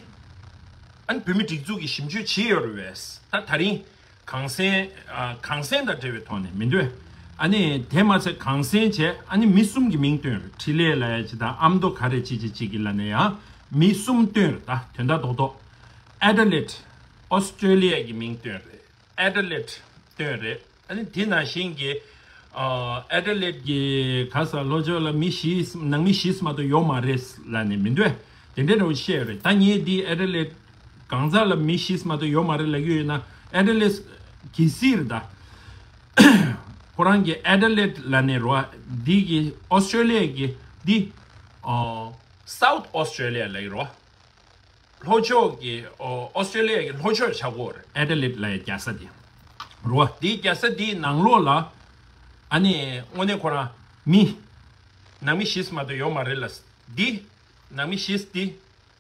ཨ་ནི་བོད་མི་སྒྲིག་འཛུགས་ཀྱིས་ཞིབ་འཇུག་བྱས་ཡོད་རེད་པས། ད་ད་རིང་གངས་སེང་ཨ་གངས་སེང་དང་འབྲེལ་བའི་ཐོག་ནས་མི་འདུག་ཨ་ནི་དེ་མ་ཚད་གངས་སེང་བྱས། ཨ་ནི་མི་གསུམ་གྱི་མིང་བཏོན་རེད། འཕྲིན་ལས་ལབ་ཡ་ཅིག་དང་། ཨ་མདོ་ག་རེ་ཅིག་ཅིག་ཅིག་གི་ལབ་ནས་ཡང་མི་གསུམ་བཏོན་རེད། ད་དོན་དག་རྡོག་རྡོག་ཨེ་ཌི་ལེཌ། ཨོ་སི་ཀྲོ་ལི་ཡ་གི་མིང་བཏོན་རེད། ཨེ་ཌི་ལེཌ་བཏོན་རེད། ཨ་ནི་དེ་ནང་བཞིན་གྱི་ཨ་ཨེ་ཌི་ལེཌ་གི་ག་ས་ལྷོ་ཕྱོགས་ལ་མི་བཞི་ནང་མི་བཞི་མ་གཏོགས་ཡོད་མ་རེད་ལབ་ནས་མི་འདུག་དེ་འདྲའི་འདྲ་བོ་བཤད་ཡོད་རེད། ད་ངས་འདི་ཨེ་ཌི་ལེཌ་གང་ཟག་ལ་མི་བཞི་མ་གཏོགས་ཡོད་མ་རེད་ལབ་ཀྱི་ཡོད་ན། ཨེ་ཌི་ལེཌ་གལ་སྲིད་རེད་ད། ཁོ་རང་གི་ཨེ་ཌི་ལེཌ་ལབ་ནས་རོ། འདི་གི་ཨོ་སི་ཀྲོ་ལི་ཡ་གི་འདི་ཨ་སའུ་ཐི་ཨོ་སི་ཀྲོ་ལི་ཡ་ལབ་ཀྱི་རོ། ལྷོ་ཕྱོགས་ཀྱི་ཨོ་ཨོ་སི་ཀྲོ་ལི་ཡ་གི་ལྷོ་ཕྱོགས་ཆགས་ཀྱི་ཡོད་རེད། ཨེ་ཌི་ལེཌ་ལབ་ཡ་རྒྱལ་ས་དེ་རེད་བ། དེའི་རྒྱལ་ས་དེའི་ནང་ལོགས་ལ་ཨ་ནི་དངོས་གནས་ཁོ་རང་མི་ནང་མི་བཞི་མ་གཏོགས་ཡོད་མ་རེད་ལ། འདི་ནང་མི་བཞི་འདི་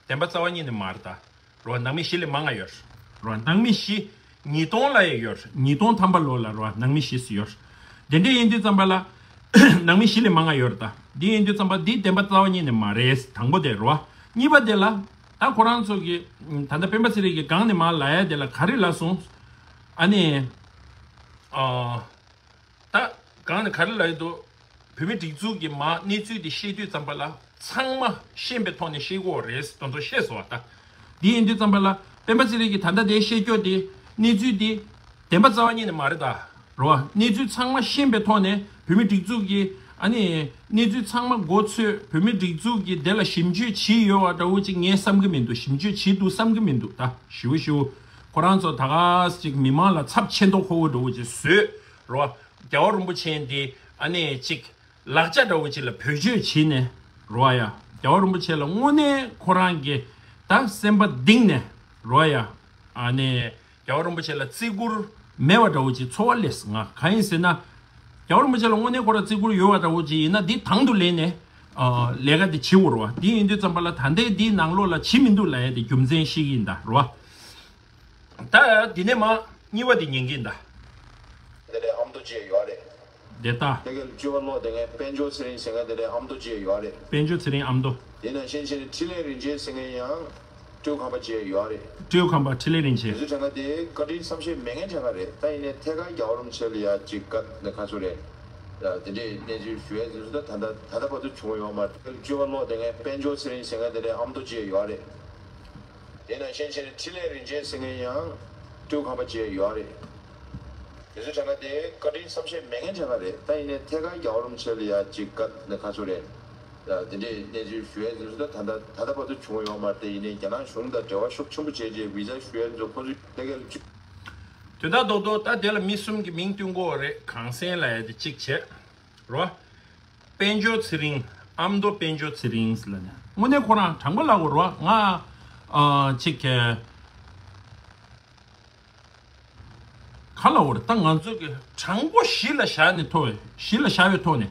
བདེན་པ་རྩ་བ་ཉིད་ནས་མ་རེད་ད། རེད་བ། ནང་མི་བཞི་ལས་མང་ང་ཡོད་རེད་བ། ནང་མི་བཞི་ ཉིས་སྟོང་ལ་ཡང་ཡོད། ཉིས་སྟོང་ཐམ་པ་ལོ་ལ་རོ་ནང་མི་བཞི་ཙམ་ཡོད། དེ་འདྲ་ཡིན་དུས་ཙམ་པ་ལ་ནང་མི་བཞི་ལས་མང་ང་ཡོད་རེད་ད། འདི་ཡིན་དུས་ཙམ་པ་འདི་བདེན་པ་རྩ་བ་ཉིད་ནས་མ་རེད། དང་པོ་དེ་རོ། གཉིས་པ་དེ་ལ་ད་ཁོ་རང་ཚོ་གི་ད་ལྟ་སྤེན་པ་ཚེ་རིང་གི་སྒང་ནས་མར་ལབ་ཡ་དེ་ལ་ག་རེ་ལབ་སོང་། ཨ་ནི། ཨ། ད་གང་ནས་ག་རེ་ལབ་ཡོད་འདུག་བོད་མི་སྒྲིག་འཛུགས་ཀྱི་མ་གནས་ཚུལ་དེ་ཤེས་དུས་ཙམ་པ་ལ་ཚང་མ་ཤེས་པའི་ཐོག་ནས་ཤེས་དགོས་རེད་དོན་ཚོ་ཤེས་སོང་བ་ད། འདི་ཡིན་དུས་ཙམ་པ་ལ་སྤེན་པ་ཚེ་རིང་གིས་ད་ལྟ་དེ་བཤད་རྒྱུ་དེ་གནས་ཚུལ་དེ་བདེན་པ་རྩ་བ་ཉིད་ནས་མ་རེད་ད། རོ། གནས་ཚུལ་ཚང་མ་ཤེས་པའི་ཐོག་ནས་བོད་མི་སྒྲིག་འཛུགས་ཀྱི་ཨ་ནི་གནས་ཚུལ་ཚང་མ་མགོ་ཚོས་བོད་མི་སྒྲིག་འཛུགས་ཀྱི་དེ་ལ་ཞིབ་འཇུག་བྱས་ཡོད་བ་འདྲ་བོ་ཅིག་ངས་བསམ་གི་མི་འདུག་ཞིབ་འཇུག་བྱས་འདུག་བསམ་གི་མི་འདུག་ད་ཞུ་ཞུ། ཁོ་རང་ཚོ་ད་ག་ཅིག་མི་མང་ལ་ཚབས་ཆེ་མདོག་ཁ་པོ་འདྲ་བོ་ཅིག་བཟོས། རོ། རྒྱལ་བ་རིན་པོ་ཆེ་འདི་ཨ་ནི་ཅིག་ལག་ཆ་འདྲ་བོ་ཅིག་ལ་བེད་སྤྱོད་བྱས་ནས་རོ་ཡ། རྒྱལ་བ་རིན་པོ་ཆེ་ལ་དངོས་གནས་ཁོ་རང་གི་ད་སེམས་པ་གཏིང་ནས་རོ་ཡ། ཨ་ནི་རྒྱལ་བ་རིན་པོ་ཆེ་ལ་བརྩི་བཀུར་མེད་པ་འདྲ་བོ་ཅིག་ཚོར་བ་སླེབས་ང་། གང་ཡིན་ཟེར་ན། རྒྱལ་བ་རིན་པོ་ཆེ་ལ་དངོས་གནས་ཁོ་རང་བརྩི་བཀུར་ཡོད་པ་འདྲ་བོ་ཅིག་ཡིན་ན་འདི་དང་དུ་ལེན་ནས་ཨ་ལས་ཀ་འདི་བྱེད་དགོས་རེད་བ། འདི་ཡིན་དུས་ཙམ་པ་ལ་ད་ལྟའི་འདིའི་ནང་ལོགས་ལ་བྱེད་མི་འདུག་ལབ་ཡ་དེ་རྒྱུ་མཚན་ཤེས་ཀྱི་ཡིན་ད་རོ། ད་འདི་ནས་མ་གཉིས་པ་དེ་ཉན་གྱིན་ད། དེ་ལས་ཨ་མདོ་བཅས་ཡོད་རེད། དེ་ལྟ། དེ་གའི་བཅུ་པ་ལོ་དེ་ངའི་དཔལ་འབྱོར་ཚེ་རིང་ཟེར་མཁན་དེ་ལས་ཨ་མདོ་བཅས་ཡོད་རེད། དཔལ་འབྱོར་ཚེ་རིང་ཨ་མདོ། དེ་ནང་བཞིན་བྱས་ནས་འཕྲིན་ལས་རིན་ཆེན་ཟེར་མཁན་ཡང་སྤྲེའུ་ཁམས་པ་བཅས་ཡོད་རེད། སྤྲེའུ་ཁམས་པ་འཕྲིན་ལས་རིན་ཆེན། དེ་ཚོ་གྲངས་ཀ་དེ་བཀའ་དྲིན་བསམ་ཤེས་མེད་མཁན་གྲངས་ཀ་རེད། ད་ཡིན་ནའི་ཐད་ཀར་རྒྱལ་བ་རིན་པོ་ཆེ་ལ་ཡ་ཅིག་བཀའ་ནས་ཁ་ཚུར་རེད། དེ་འདྲའི་གནས་ཚུལ་ཞུ་ཡས་དེ་ཚོ་ད་ད་ད་ལྟ་བར་དུ་བྱུང་ཡོད་མ་རེད། བཅུ་པ་ལོ་དེ་ངའི་དཔལ་འབྱོར་ཚེ་རིང་ཟེར་མཁན་དེ་ལས་ཨ་མདོ་བཅས་ཡོད་རེད། དེ་ནང་བཞིན་བྱས་ནས་འཕྲིན་ལས་རིན་ཆེན་ཟེར་མཁན་ཡང་སྤྲེའུ་ཁམས་པ་བཅས་ཡོད་རེད། དེ་ཚོ་གྲངས་ཀ་དེ་བཀའ་དྲིན་བསམ་ཤེས་མེད་མཁན་གྲངས་ཀ་རེད། ད་ཡིན་ནའི་ཐད་ཀར་རྒྱལ་བ་རིན་པོ་ཆེ་ལ་ཡ་ཅིག་བཀའ་ནས་ཁ་ཚུར་རེད། དེ་འདྲའི་གནས་ཚུལ་ཞུ་ཡས་དེ་ཚོ་ད་ད་ད་ལྟ་བར་དུ་བྱུང་ཡོད་མ་རེད། དེ་ཡིན་ནའི་རྒྱ་ནག་གཞུང་དང་འབྲེལ་བ་ཤུགས་ཆེན་པོ་བྱས་རྗེས་བི་ཛ་ཞུ་ཡས་དེ་ཚོ་ཁོ་ཚོས་ཐད་ཀར་བཅུ། དོན་དག་རྡོག་རྡོག་ད་དེ་ལ་མི་གསུམ་གྱི་མིང་བསྟུན་དགོས་རེད། གངས་སེང་ལབ་ཡ་དེ་གཅིག་བྱས། རོ། དཔལ་འབྱོར་ཚེ་རིང་། ཨ་མདོ་དཔལ་འབྱོར་ཚེ་རིང་ལབ་ནས་དངོས་གནས་ཁོ་རང་དྲང་པོ་ལབ་དགོས་རེད་བ། ང་ཨ་ཅིག་ག་ལབ་དགོས་རེད། ད་ང་ཚོ་གི་དྲང་པོ་གཞི་ལ་བཞག་ནས་ཐོག་གཞི་ལ་བཞག་པའི་ཐོག་ནས་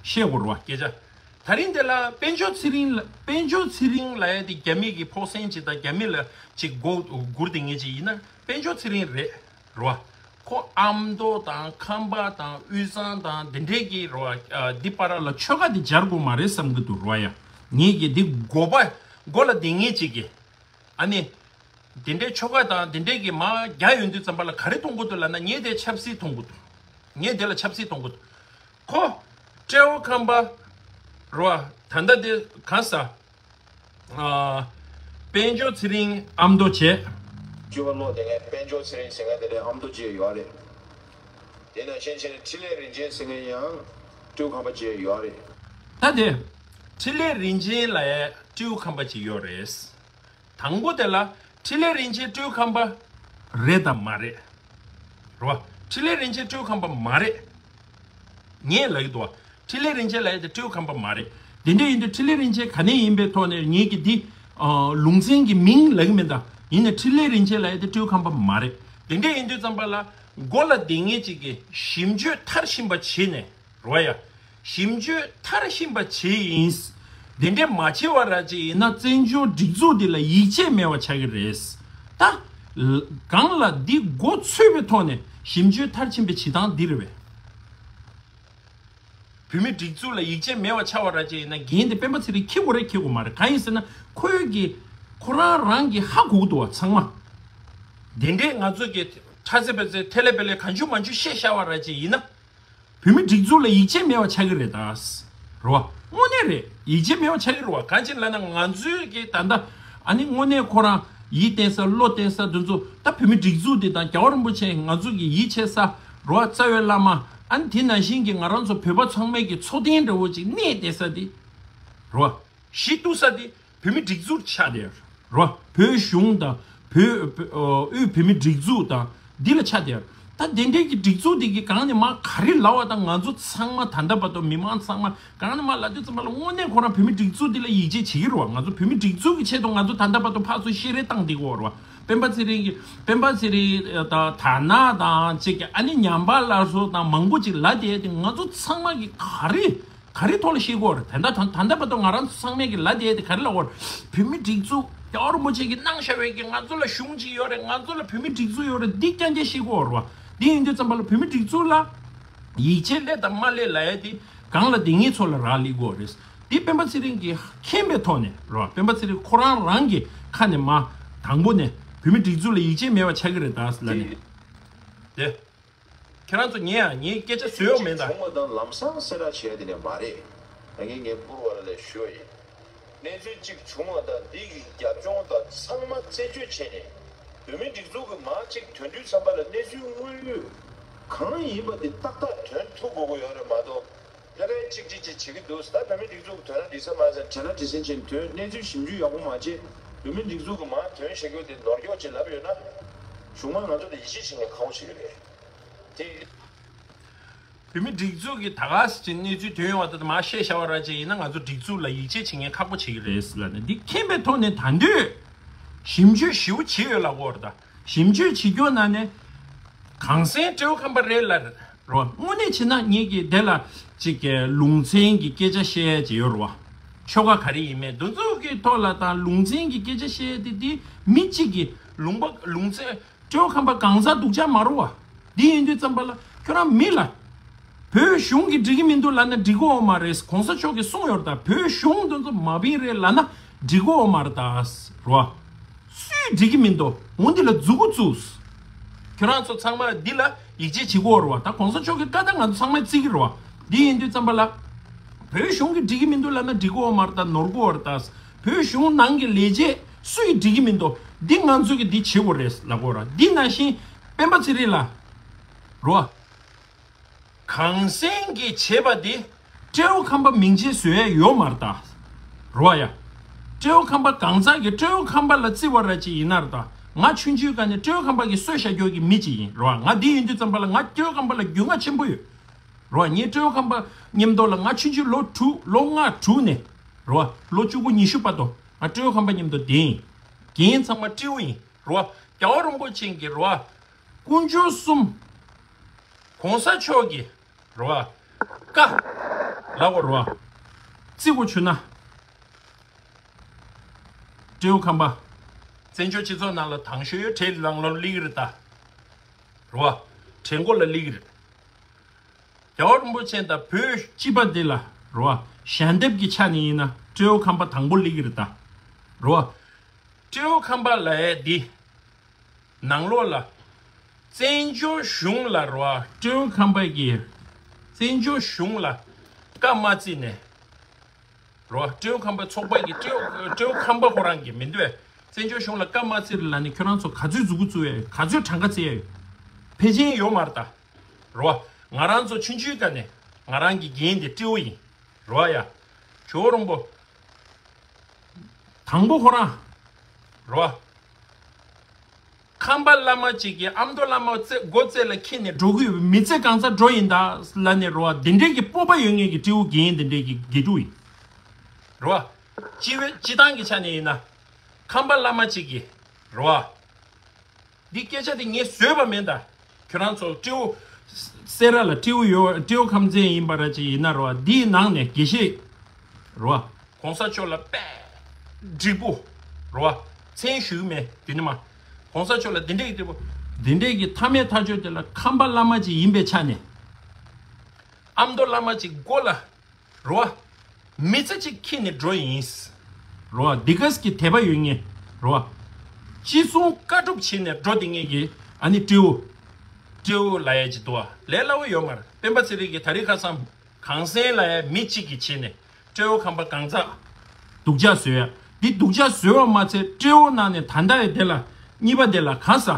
བཤད་དགོས་རེད་བ་སྐད་ཆ། ད་རིང་འདི་ལ་དཔལ་འབྱོར་ཚེ་རིང་ལ་དཔལ་འབྱོར་ཚེ་རིང་ལབ་ཡ་དེ་རྒྱ་མི་གི་ཕོགས་སེང་ཅིག་དང་རྒྱ་མི་ལ་ཅིག་མགོ་སྒུར་དེ་ངེས་ཅིག་ཡིན་ན་དཔལ་འབྱོར་ཚེ་རིང་རེད། རོ། ཁོ་ཨ་མདོ་དང་ཁམས་པ་དང་དབུས་གཙང་དང་དེ་འདྲས་ཀྱི་རོ། ཨ། འདི་པར་ལ་ཆོལ་ཁ་འདི་སྦྱར་དགོས་མ་རེད་བསམ་གི་འདུག་རོ་ཡ། ངེད་ཀྱི་འདི་མགོ་པ་མགོ་ལ་བསྡད་མཁན་ཅིག་གིས། ཨ་ནི། དེ་འདྲས་ཆོལ་ཁ་དང་དེ་འདྲས་ཀྱི་མ་རྒྱག་ཡོང་དུས་ཙམ་པ་ལ་ག་རེ་མཐོང་གི་འདུག་ལབ་ན་ངས་དེ་ཆབ་སྲིད་མཐོང་གི་འདུག་ངས་དེ་ལ་ཆབ་སྲིད་མཐོང་གི་འདུག་ཁོ། སྤྲེའུ་ཁམས་པ། རོ། ད་ལྟ་དེ་ག་ས། ཨ། དཔལ་འབྱོར་ཚེ་རིང་ཨ་མདོ་བྱས། བཅུ་པ་ལོ་དེ་ངས་དཔལ་འབྱོར་ཚེ་རིང་ཟེར་མཁན་དེ་འདྲའི་ཨ་མདོ་བྱས་ཡོད་རེད། དེ་ནང་བཞིན་བྱས་ནས་འཕྲིན་ལས་རིན་ཆེན་ཟེར་མཁན་ཡང་སྤྲེའུ་ཁམས་པ་བྱས་ཡོད་རེད། ད་དེ། འཕྲིན་ལས་རིན་ཆེན་ལ་ཡང་སྤྲེའུ་ཁམས་པ་བྱས་ཡོད་རེད། དང་པོ་དེ་ལ་འཕྲིན་ལས་རིན་ཆེན་སྤྲེའུ་ཁམས་པ་རེད་དམ་མ་རེད། རེད་བ། འཕྲིན་ལས་རིན་ཆེན་སྤྲེའུ་ཁམས་པ་མ་རེད། ངས་ལབ་ཀྱི་འདུག་བ། འཕྲིན་ལས་རིན་ཆེན་ལབ་ཡ་དེ་སྤྲེའུ་ཁམས་པ་མ་རེད། དེ་འདྲ་ཡིན་དུས་འཕྲིན་ལས་རིན་ཆེན་ག་ནས་ཡིན་པའི་ཐོག་ནས་ངེད་ཀྱི་འདི། ཨ། ལུང་ཚན་གྱི་མིང་ལབ་ཀྱི་མེད་ད། ཡིན་ནའི་འཕྲིན་ལས་རིན་ཆེན་ལབ་ཡ་དེ་སྤྲེའུ་ཁམས་པ་མ་རེད། དེ་འདྲ་ཡིན་དུས་ཙམ་པ་ལ་མགོ་ལ་བསྡད་མཁན་ཅིག་གིས་ཞིབ་འཇུག་མཐར་ཕྱིན་པ་བྱས་ནས། རོ་ཡ། ཞིབ་འཇུག་མཐར་ཕྱིན་པ་བྱས་ཡིན། དེ་འདྲས་མ་བྱས་པ་ར་ཅིག་ཡིན་ན་བཙན་བྱོལ་སྒྲིག་འཛུགས་འདི་ལ་ཡིད་ཆེས་མེད་པ་ཆགས་ཀྱི་རེད། ད། གང་ལ་འདི་མགོ་ཚོས་པའི་ཐོག་ནས་ཞིབ་འཇུག་མཐར་ཕྱིན་པའི་བྱེད་སྟངས་འདི་རེད་པས། བོད་མི་སྒྲིག་འཛུགས་ལ་ཡིད་ཆེས་མེད་པ་ཆགས་པ་ར་ཅིག་ཡིན་ན་འགན་དེ་སྤེན་པ་ཚེ་རིང་འཁྱེར་དགོས་རེད་འཁྱེར་དགོས་མ་རེད། གང་ཡིན་ཟེར་ན་ཁོའི་གི་ཁོ་རང་རང་གི་ཧ་གོ་གི་འདུག་བ་ཚང་མ། དེ་འདྲས་ང་ཚོ་གི་ཁྲ་ཚེ་པེ་ཚེ་ཐེ་ལེ་པེ་ལེ་གང་བྱུང་མང་བྱུང་བཤད་བཞག་པ་ར་ཅིག་ཡིན་ན། བོད་མི་སྒྲིག་འཛུགས་ལ་ཡིད་ཆེས་མེད་པ་ཆགས་ཀྱི་རེད་ད། རེད་བ། དངོས་གནས་རེད། ཡིད་ཆེས་མེད་པ་ཆགས་ཀྱི་རེད་བ། གང་ཅི་ལབ་ན་ང་ཚོའི་གི་ད་ལྟ་ཨ་ནི་དངོས་གནས་ཁོ་རང་ཡིད་བརྟན་ས་བློ་བརྟན་ས་དེ་ཚོ་ད་བོད་མི་སྒྲིག་འཛུགས་འདི་དང་རྒྱལ་བ་རིན་པོ་ཆེ་ང་ཚོ་གི་ཡིད་ཆེས་ས་རེད་བ། རྩ་བའི་བླ་མ་ཨ་ནི་དེ་ནང་བཞིན་གྱི་ང་རང་ཚོ་བོད་པ་ཚང་མའི་གི་འཚོ་རྟེན་འདྲ་བོ་ཅིག་གནས་བསྡད་ས་དེ་རེད་བ། གཞི་གཏུག་ས་དེ་བོད་མི་སྒྲིག་འཛུགས་ཆགས་བསྡད་ཡོད་རེད། བོད་གཞུང་དང་བོད་བོད་དབུས་བོད་མི་སྒྲིག་འཛུགས་དང་འདི་ལ་ཆགས་བསྡད་ཡོད་རེད། ད་དེ་འདྲའི་གི་སྒྲིག་འཛུགས་དེ་གི་སྒང་ནས་མར་ག་རེ་ལབ་པ་དང་ང་ཚོ་ཚང་མ་ད་ལྟ་བར་དུ་མི་མང་ཚང་མ་སྒང་ནས་མར་ལབ་དུས་ཙམ་པ་ལ་དངོས་གནས་ཁོ་རང་བོད་མི་སྒྲིག་འཛུགས་འདི་ལ་ཡིད་ཆེས་བྱེད་ཀྱི་རེད་བ། ང་ཚོ་བོད་མི་སྒྲིག་འཛུགས་ཀྱི་ཆེད་དུ་ང་ཚོ་ད་ལྟ་བར་དུ་ཕར་ཚུར་བཤད་རེས་བཏང་བསྡད་ཀྱི་ཡོད་རེད་བ། སྤེན་པ་ཚེ་རིང་གི་སྤེན་པ་ཚེ་རིང་དང་དར་ནག་དང་ཅིག་གི་ཨ་ནི་ཉམས་པ་སླར་གསོ་དང་མང་པོ་ཅིག་ལབ་བསྡད་དེ་ང་ཚོ་ཚང་མ་གི་ག་རེ། ག་རེ་ཐོག་ལ་བཤད་ཀྱི་ཡོད་རེད། ད་ལྟ་ད་ད་ལྟ་བར་དུ་ང་རང་ཚོ་ཚང་མས་ཀྱི་ལབ་བསྡད་དེ་ག་རེ་ལབ་ཀྱི་ཡོད་རེད། བོད་མི་སྒྲིག་འཛུགས་རྒྱལ་བ་རིན་པོ་ཆེ་གིས་གནང་བཞག་པའི་གི་ང་ཚོ་ལ་གཞུང་གཅིག་ཡོད་རེད། ང་ཚོ་ལ་བོད་མི་སྒྲིག་འཛུགས་ཡོད་རེད། འདི་རྐྱང་རྐྱང་བཤད་ཀྱི་ཡོད་རེད་བ། འདི་ཡིན་དུས་ཙམ་པ་ལ་བོད་མི་སྒྲིག་འཛུགས་ལ་ཡིད་ཆེས་སླེབས་དང་མ་སླེབས་ལབ་ཡ་དེ་སྒང་ལ་དེ་ངེད་ཚོ་ལ་རག་ལས་ཀྱི་ཡོད་རེད། འདི་སྤེན་པ་ཚེ་རིང་གིས་མཁྱེན་པའི་ཐོག་ནས་རེད་བ། སྤེན་པ་ཚེ་རིང་ཁོ་རང་རང་གི་ཁ་ནས་མ་དང་པོ་ནས་བོད་མི་སྒྲིག་འཛུགས་ལ་ཡིད་ཆེས་མེད་པ་ཆགས་ཀྱི་རེད་ད་ལབ་ནས་དེ། ཁྱེད་རང་ཚོ་ཉན་ཡ། ངས་སྐད་ཆ་བཟོས་ཡོད་མེད་ད། བྱུང་བ་དང་ལམ་སང་གསལ་བསྒྲགས་བྱས་དེ་ནས་མ་རེད། ད་ངས་ངའི་པུར་བ་ལ་ལས་ཞུ་བ་ཡིན། གནས་ཚུལ་གཅིག་བྱུང་བ་དང་འདི་གི་རྒྱབ་ལྗོངས་དང་ཚང་མ་རྩད་གཅོད་བྱས་ནས། བོད་མི་སྒྲིག་འཛུགས་ཀྱི་མང་གཅིག་དོན་འགྲུལ་ཚན་པ་ལ་གནས་ཚུལ་དངོས་ཡོད་གང་ཡིན་པ་དེ་ཏག་ཏག་དོན་ཐུག་དགོས་ཀྱི་ཡོད་རེད་མ་གཏོགས། ལྷ་རེ་གཅིག་གཅིག་གཅིག་བྱེད་ཀྱི་འདུག་ད་བོད་མི་སྒྲིག་འཛུགས་དོན་ར་འགྲིག་ས་མ་ཟེར་བྲེལ་ལ་བྲེལ་སེམས་ཅན་དོན་གནས་ཚུལ་ཞིབ་འཇུག་ཡག་པོ་མ་བྱེད། བོད་མི་སྒྲིག་འཛུགས་ཀྱི་མང་དོན་བཤད་རྒྱུ་དེ་ནོར་སྐྱོག་ཅིག་ལབ་ཡོད་ན། གཞུང་མང་ང་ཚོ་ལ་ཡིད་ཆེས་བྱེད་མཁན་ཁག་པོ་ཞིག་རེད། དེ། བོད་མི་སྒྲིག་འཛུགས་ཀྱི་ད་ག་ཟེར་གྱི་གནས་ཚུལ་དོན་ཡོད་པ་དེ་མ་བཤད་བཞག་པ་ར་ཅིག་ཡིན་ན་ང་ཚོ་སྒྲིག་འཛུགས་ལ་ཡིད་ཆེས་བྱེད་མཁན་ཁག་པོ་བྱེད་ཀྱི་རེད་ཟེར་ལབ་ནས་འདི་མཁྱེན་པའི་ཐོག་ནས་ད་འདོད་ཞིབ་འཇུག་ཞིབ་པོ་བྱེད་ཡོད་ལབ་ཀྱི་ཡོད་རེད་ད། ཞིབ་འཇུག་བྱེད་རྒྱུ་ན་ནས་གངས་སེང་སྤྲེའུ་ཁམས་པ་རེད་ལ་རོ། དངོས་གནས་བྱས་ན་ངེད་ཀྱིས་དེ་ལ་ཅིག་གི་ལུང་ཚན་གྱི་སྐད་ཆ་བཤད་ཡ་ཅིག་ཡོད་རེད་བ། ཆོལ་ཁ་ག་རེ་ཡིན་མིན་འདི་ཚོ་གི་ཐོག་ལ་དང་ལུང་ཚན་གྱི་སྐད་ཆ་བཤད་ཡ་དེ་དེ་མི་གཅིག་གི་ལུང་པ་ལུང་ཚན། སྤྲེའུ་ཁམས་པ་གང་ཟག་སྡུག་ཅག་མ་རེད་བ། འདི་ཡིན་དུས་ཙམ་པ་ལ་ཁྱོད་རང་མི་ལ། བོད་གཞུང་གིས་འགྲིག་གི་མི་འདུག་ལབ་ན་འགྲིག་གི་ཡོད་མ་རེད། གོང་ས་མཆོག་གིས་གསུངས་ཡོད་རེད་ད། བོད་གཞུང་འདི་ཚོ་མ་བིན་རེད་ལབ་ན་འགྲིག་གི་ཡོད་མ་རེད་ད། རེད་བ། སུས་འགྲིག་གི་མི་འདུག་འོ་འདི་ལ་མཛུ་གུ་བཙུགས། ཁྱོད་རང་ཚོ་ཚང་མ་འདི་ལ་ཡིད་ཆེས་བྱེད་དགོས་རེད་བ། ད་གོང་ས་མཆོག་གི་བཀའ་ད་ང་ཚོ་ཚང་མས་བརྩི་གི་རེད་བ། འདི་ཡིན་དུས་ཙམ་པ་ལ། བོད་གཞུང་གིས་འགྲིག་གི་མི་འདུག་ལབ་ན་འགྲིག་གི་ཡོད་མ་རེད་ད། ནོར་གི་ཡོད་རེད་ད། བོད་གཞུང་ནང་གི་ལས་བྱེད་སུ་ཡིས་འགྲིག་གི་མི་འདུག་འདི་ང་ཚོ་གིས་འདི་བྱེད་དགོས་རེད་ལབ་དགོས་ར། འདི་ནང་བཞིན་སྤེན་པ་ཚེ་རིང་ལ། རོ། གངས་སེང་གིས་བྱས་པ་འདི་སྤྲེའུ་ཁམས་པ་མིང་ཆད་བཟོ་ཡ་ཡོད་མ་རེད་ད། རོ་ཡ། སྤྲེའུ་ཁམས་པ་གང་ཟག་གིས་སྤྲེའུ་ཁམས་པ་ལ་བརྩི་བ་ར་ཅིག་ཡིན་ན་རེད་ད། ང་ཆུང་ཆུང་སྒང་ནས་སྤྲེའུ་ཁམས་པ་གིས་གསོད་བཞག་རྒྱུ་གི་མི་ཅིག་ཡིན། རོ། ང་འདི་ཡིན་དུས་ཙམ་པ་ལ་ང་སྤྲེའུ་ཁམས་པ་ལ་རྒྱུས་མངའ་ཆེན་པོ་ཡོད། རོ། ངས་སྤྲེའུ་ཁམས་པ་མཉམ་དུ་ལ་ང་ཆུང་ཆུང་ལོ་དྲུག་ལོ་ལྔ་དྲུག་ནས། རོ། ལོ་བཅུ་དགུ་ཉི་ཤུ་བར་དུ་ང་སྤྲེའུ་ཁམས་པ་མཉམ་དུ་བསྡད་ཡིན། རྒན་ཚང་མ་སྤྲེའུ་ཡིན། རོ། རྒྱལ་བ་རིན་པོ་ཆེ་གི་རོ། དཀོན་མཆོག་གསུམ། གོང་ས་མཆོག་གི་རོ། བཀའ། ལབ་དགོས་རོ། བརྩི་དགོས་བྱུང་ན། སྤྲེའུ་ཁམས་པ། བཙན་བྱོལ་སྤྱི་ཚོགས་ནང་ལ་དང་ཤོས་ཡོད་གྲས་ནང་ལ་སླེབས་ཀྱི་རེད་ད། རོ། གྲས་མགོ་ལ་སླེབས་ཀྱི་རེད། རྒྱལ་བ་རིན་པོ་ཆེ་དང་བོད་སྤྱི་པ་འདི་ལ་རོ། ཞལ་འདེབས་ཀྱི་ཆ་ནས་ཡིན་ན་སྤྲེའུ་ཁམས་པ་དང་པོ་སླེབས་ཀྱི་རེད་ད། རོ། སྤྲེའུ་ཁམས་པ་ལབ་ཡ་འདི། ནང་ལོགས་ལ། བཙན་བྱོལ་གཞུང་ལ་རོ། སྤྲེའུ་ཁམས་པ་གིས། བཙན་བྱོལ་གཞུང་ལ། བཀའ་མ་བརྩིས་ནས། རོ། སྤྲེའུ་ཁམས་པ་ཚོགས་པ་གིས་སྤྲེའུ་སྤྲེའུ་ཁམས་པ་ཁོ་རང་གིས་མི་འདོད། བཙན་བྱོལ་གཞུང་ལ་བཀའ་མ་བརྩིས་ལབ་ནས་ཁྱོད་རང་ཚོ་ག་ཚོད་མཛུ་གུ་བཙུགས་ཡ་ཡོད། ག་ཚོད་གྲངས་ཀ་བརྩི་ཡ་ཡོད། ཕལ་ཆེར་ཡོད་མ་རེད་ད། རོ། ང་རང་ཚོ་ཆུང་ཆུང་སྒང་ནས་ང་རང་གི་རྒན་དེ་སྤྲེའུ་ཡིན། རོ་ཡ། ཇོ་བོ་རིན་པོ། དང་པོ་ཁོ་རང་། རོ། ཁམས་པ་བླ་མ་གཅིག་གིས་ཨ་མདོ་བླ་མ་རྩེ་མགོ་རྩེ་ལ་འཁྱེར་ནས་འགྲོ་གི་ཡོད་པའི་མི་ཚེ་གང་ཚར་འགྲོ་ཡིན་ད་ལབ་ནས། རོ། འདི་འདྲའི་གི་སྤོབས་པ་ཡོད་མཁན་གྱི་སྤྲེའུ་རྒན་འདི་འདྲའི་གི་དགེ་ཕྲུག་ཡིན། རོ། སྤྱི་བའི་སྤྱི་བཏང་གི་ཆ་ནས་ཡིན་ན། ཁམས་པ་བླ་མ་གཅིག་གིས། རོ། འདི་སྐད་ཆ་དེ་ངས་བཟོས་པ་མིན་ད། ཁྱོད་རང་ཚོ་སྤྲེའུ། སེ་ར་ལ་སྤྲེའུ་ཡོད། སྤྲེའུ་ཁམས་ཚན་ཡིན་པ་ར་ཅིག་ཡིན་ན་རོ། འདིའི་ནང་ནས་དགེ་བཤེས། རོ། གོང་ས་མཆོག་ལ་དཔེ། འགྲིག་པོ། རོ། མཚན་ཞུ་གི་མེད་དེ་ནི་མ། གོང་ས་མཆོག་ལ་འདི་འདྲས་ཀྱི་འགྲིག་པོ། འདི་འདྲས་ཀྱི་མཐའ་མའི་མཐའ་མཇུག་དེ་ལ་ཁམས་པ་བླ་མ་ཅིག་ཡིན་པའི་ཆ་ནས། ཨ་མདོ་བླ་མ་ཅིག་མགོ་ལ། རོ། མི་ཚེ་གཅིག་འཁྱེར་ནས་འགྲོ་ཡིན། རོ། འདི་ག་ཟེར་གྱི་དད་པ་ཡོད་མཁན། རོ། ཅི་གསུང་བཀའ་སྒྲུབ་བྱས་ནས་འགྲོ་བསྡད་མཁན་གྱི་ཨ་ནི་སྤྲེའུ། སྤྲེའུ་ལབ་ཡ་ཅིག་འདུག་བ། ལས་སླ་བོ་ཡོད་མ་རེད། སྤེན་པ་ཚེ་རིང་གིས་དེ་རིང་ཁ་སང་གངས་སེང་ལབ་ཡ་མི་གཅིག་གིས་བྱས་ནས་སྤྲེའུ་ཁམས་པ་གང་ཟག་སྡུག་ཅག་བཟོས་ཡ། འདི་སྡུག་ཅག་བཟོས་པ་མ་ཚད་སྤྲེའུ་ནང་ནས་ད་ལྟ་ཡི་དེ་ལ་གཉིས་པ་དེ་ལ་ག་ས།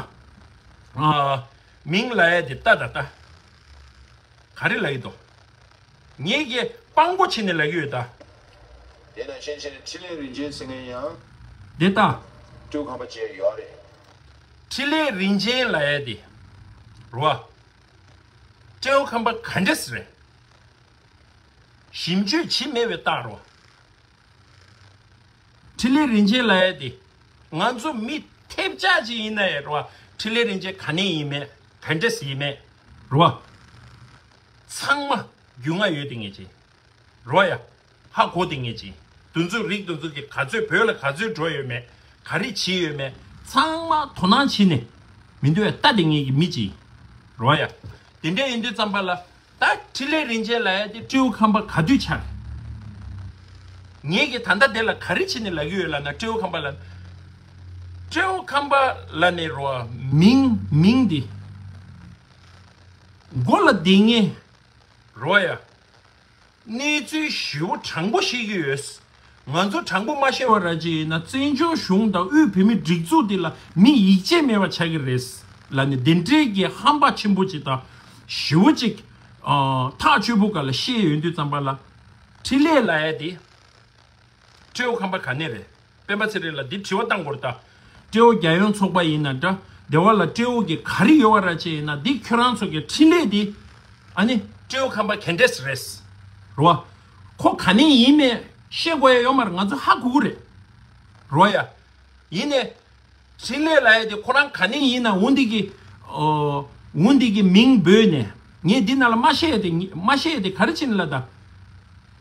ཨ། མིང་ལབ་ཡ་དེ་ལྟ་ད་ལྟ། ག་རེ་ལབ་ཡི་འདུག་ངེད་ཀྱིས་དཔང་པོ་བྱས་ནས་ལབ་ཀྱི་ཡོད་ད། དེ་ནང་བཞིན་བྱས་ནས་འཕྲིན་ལས་རིན་ཆེན་ཟེར་མཁན་ཡང་། དེ་ལྟ། སྤྲེའུ་ཁམས་པ་བྱས་ཡོད་རེད། འཕྲིན་ལས་རིན་ཆེན་ལབ་ཡ་དེ། རོ། སྤྲེའུ་ཁམས་པ་ག་འདྲས་རེད། ཞིབ་འཇུག་བྱེད་མེད་པའི་རྟགས་རོ། འཕྲིན་ལས་རིན་ཆེན་ལབ་ཡ་དེ། ང་ཚོ་མི་ཐེབས་ཆག་ཅིག་ཡིན་ན་ཡང་རོ། འཕྲིན་ལས་རིན་ཆེན་ག་ནས་ཡིན་མེད་ག་འདྲས་ཡིན་མེད་རོ། ཚང་མ་རྒྱུས་མངའ་ཡོད་དེ་ངེས་ཅན། རོ་ཡ། ཧ་གོ་དེ་ངེས་ཅིག་དུ་ཚོད་རིགས་དུ་ཚོད་ཀྱི་ག་ཚོད་བོད་ལ་ག་ཚོད་འགྲོ་ཡོད་མེད། ག་རེ་བྱས་ཡོད་མེད། ཚང་མ་དོ་སྣང་བྱས་ནས་མི་འདུག་ཡ་ལྟ་དེ་ངེས་ཀྱི་མི་ཅིག་རོ་ཡ། དེ་འདྲ་ཡིན་དུས་ཙམ་པ་ལ། ད་འཕྲིན་ལས་རིན་ཆེན་ལབ་ཡ་དེ་སྤྲེའུ་ཁམས་པ་ག་དུས་ཆགས། ངེད་ཀྱིས་ད་ལྟ་དེ་ལ་ག་རེ་བྱས་ནས་ལབ་ཀྱི་ཡོད་ལབ་ན། སྤྲེའུ་ཁམས་པ་ལ། སྤྲེའུ་ཁམས་པ་ལ་ནི་རོ། མིང་མིང་འདི་མགོ་ལ་བསྡད་ངེས་རོ་ཡ། གནས་ཚུལ་ཞེ་པོ་དྲང་པོ་ཤེས་ཀྱི་ཡོད། ང་ཚོ་དྲང་པོ་མ་ཤེས་པ་ར་ཅིག་ཡིན་ན་བཙན་བྱོལ་གཞུང་དང་དབུས་བོད་མི་སྒྲིག་འཛུགས་འདི་ལ་མི་ཡིད་ཆེས་མེད་པ་ཆགས་ཀྱི་རེད་ལབ་ནས། དེ་འདྲའི་གི་ཧམ་པ་ཆེན་པོ་ཅིག་དང་ཞེ་པོ་ཅིག་ཨ། ཐག་ཆོད་པོ་ག་ལ་བཤད་ཡོང་དུས་ཙམ་པ་ལ། འཕྲིན་ལས་ལབ་ཡ་དེ་སྤྲེའུ་ཁམས་པ་ག་ནས་རེད། སྤེན་པ་ཚེ་རིང་ལ་འདི་དྲི་བ་བཏང་དགོས་རེད་ད། སྤྲེའུ་རྒྱལ་ཡོངས་ཚོགས་པ་ཡིན་ན་འདྲ། སྡེ་བ་ལ་སྤྲེའུ་གི་ག་རེ་ཡོད་པ་ར་ཅིག་ཡིན་ན། འདི་ཁྱོད་རང་ཚོ་གི་འཕྲིན་ལས་འདི། ཨ་ནི་སྤྲེའུ་ཁམས་པ་ག་འདྲས་རེད། རོ། ཁོ་ག་ནས་ཡིན་མེད་ཤེས་དགོས་ཡ་ཡོད་མ་རེད། ང་ཚོ་ཧ་གོ་གི་རེད། རོ་ཡ། ཡིན་ནས། འཕྲིན་ལས་ལབ་ཡ་དེ་ཁོ་རང་ག་ནས་ཡིན་ན། འོ་འདི་གི་ཨོ། འོ་འདི་གི་མིང་འབོད་ནས། ངས་འདི་ནང་ལ་མ་བཤད་ཡ་དེ། མ་བཤད་ཡ་དེ་ག་རེ་བྱས་ནས་ལབ་ད།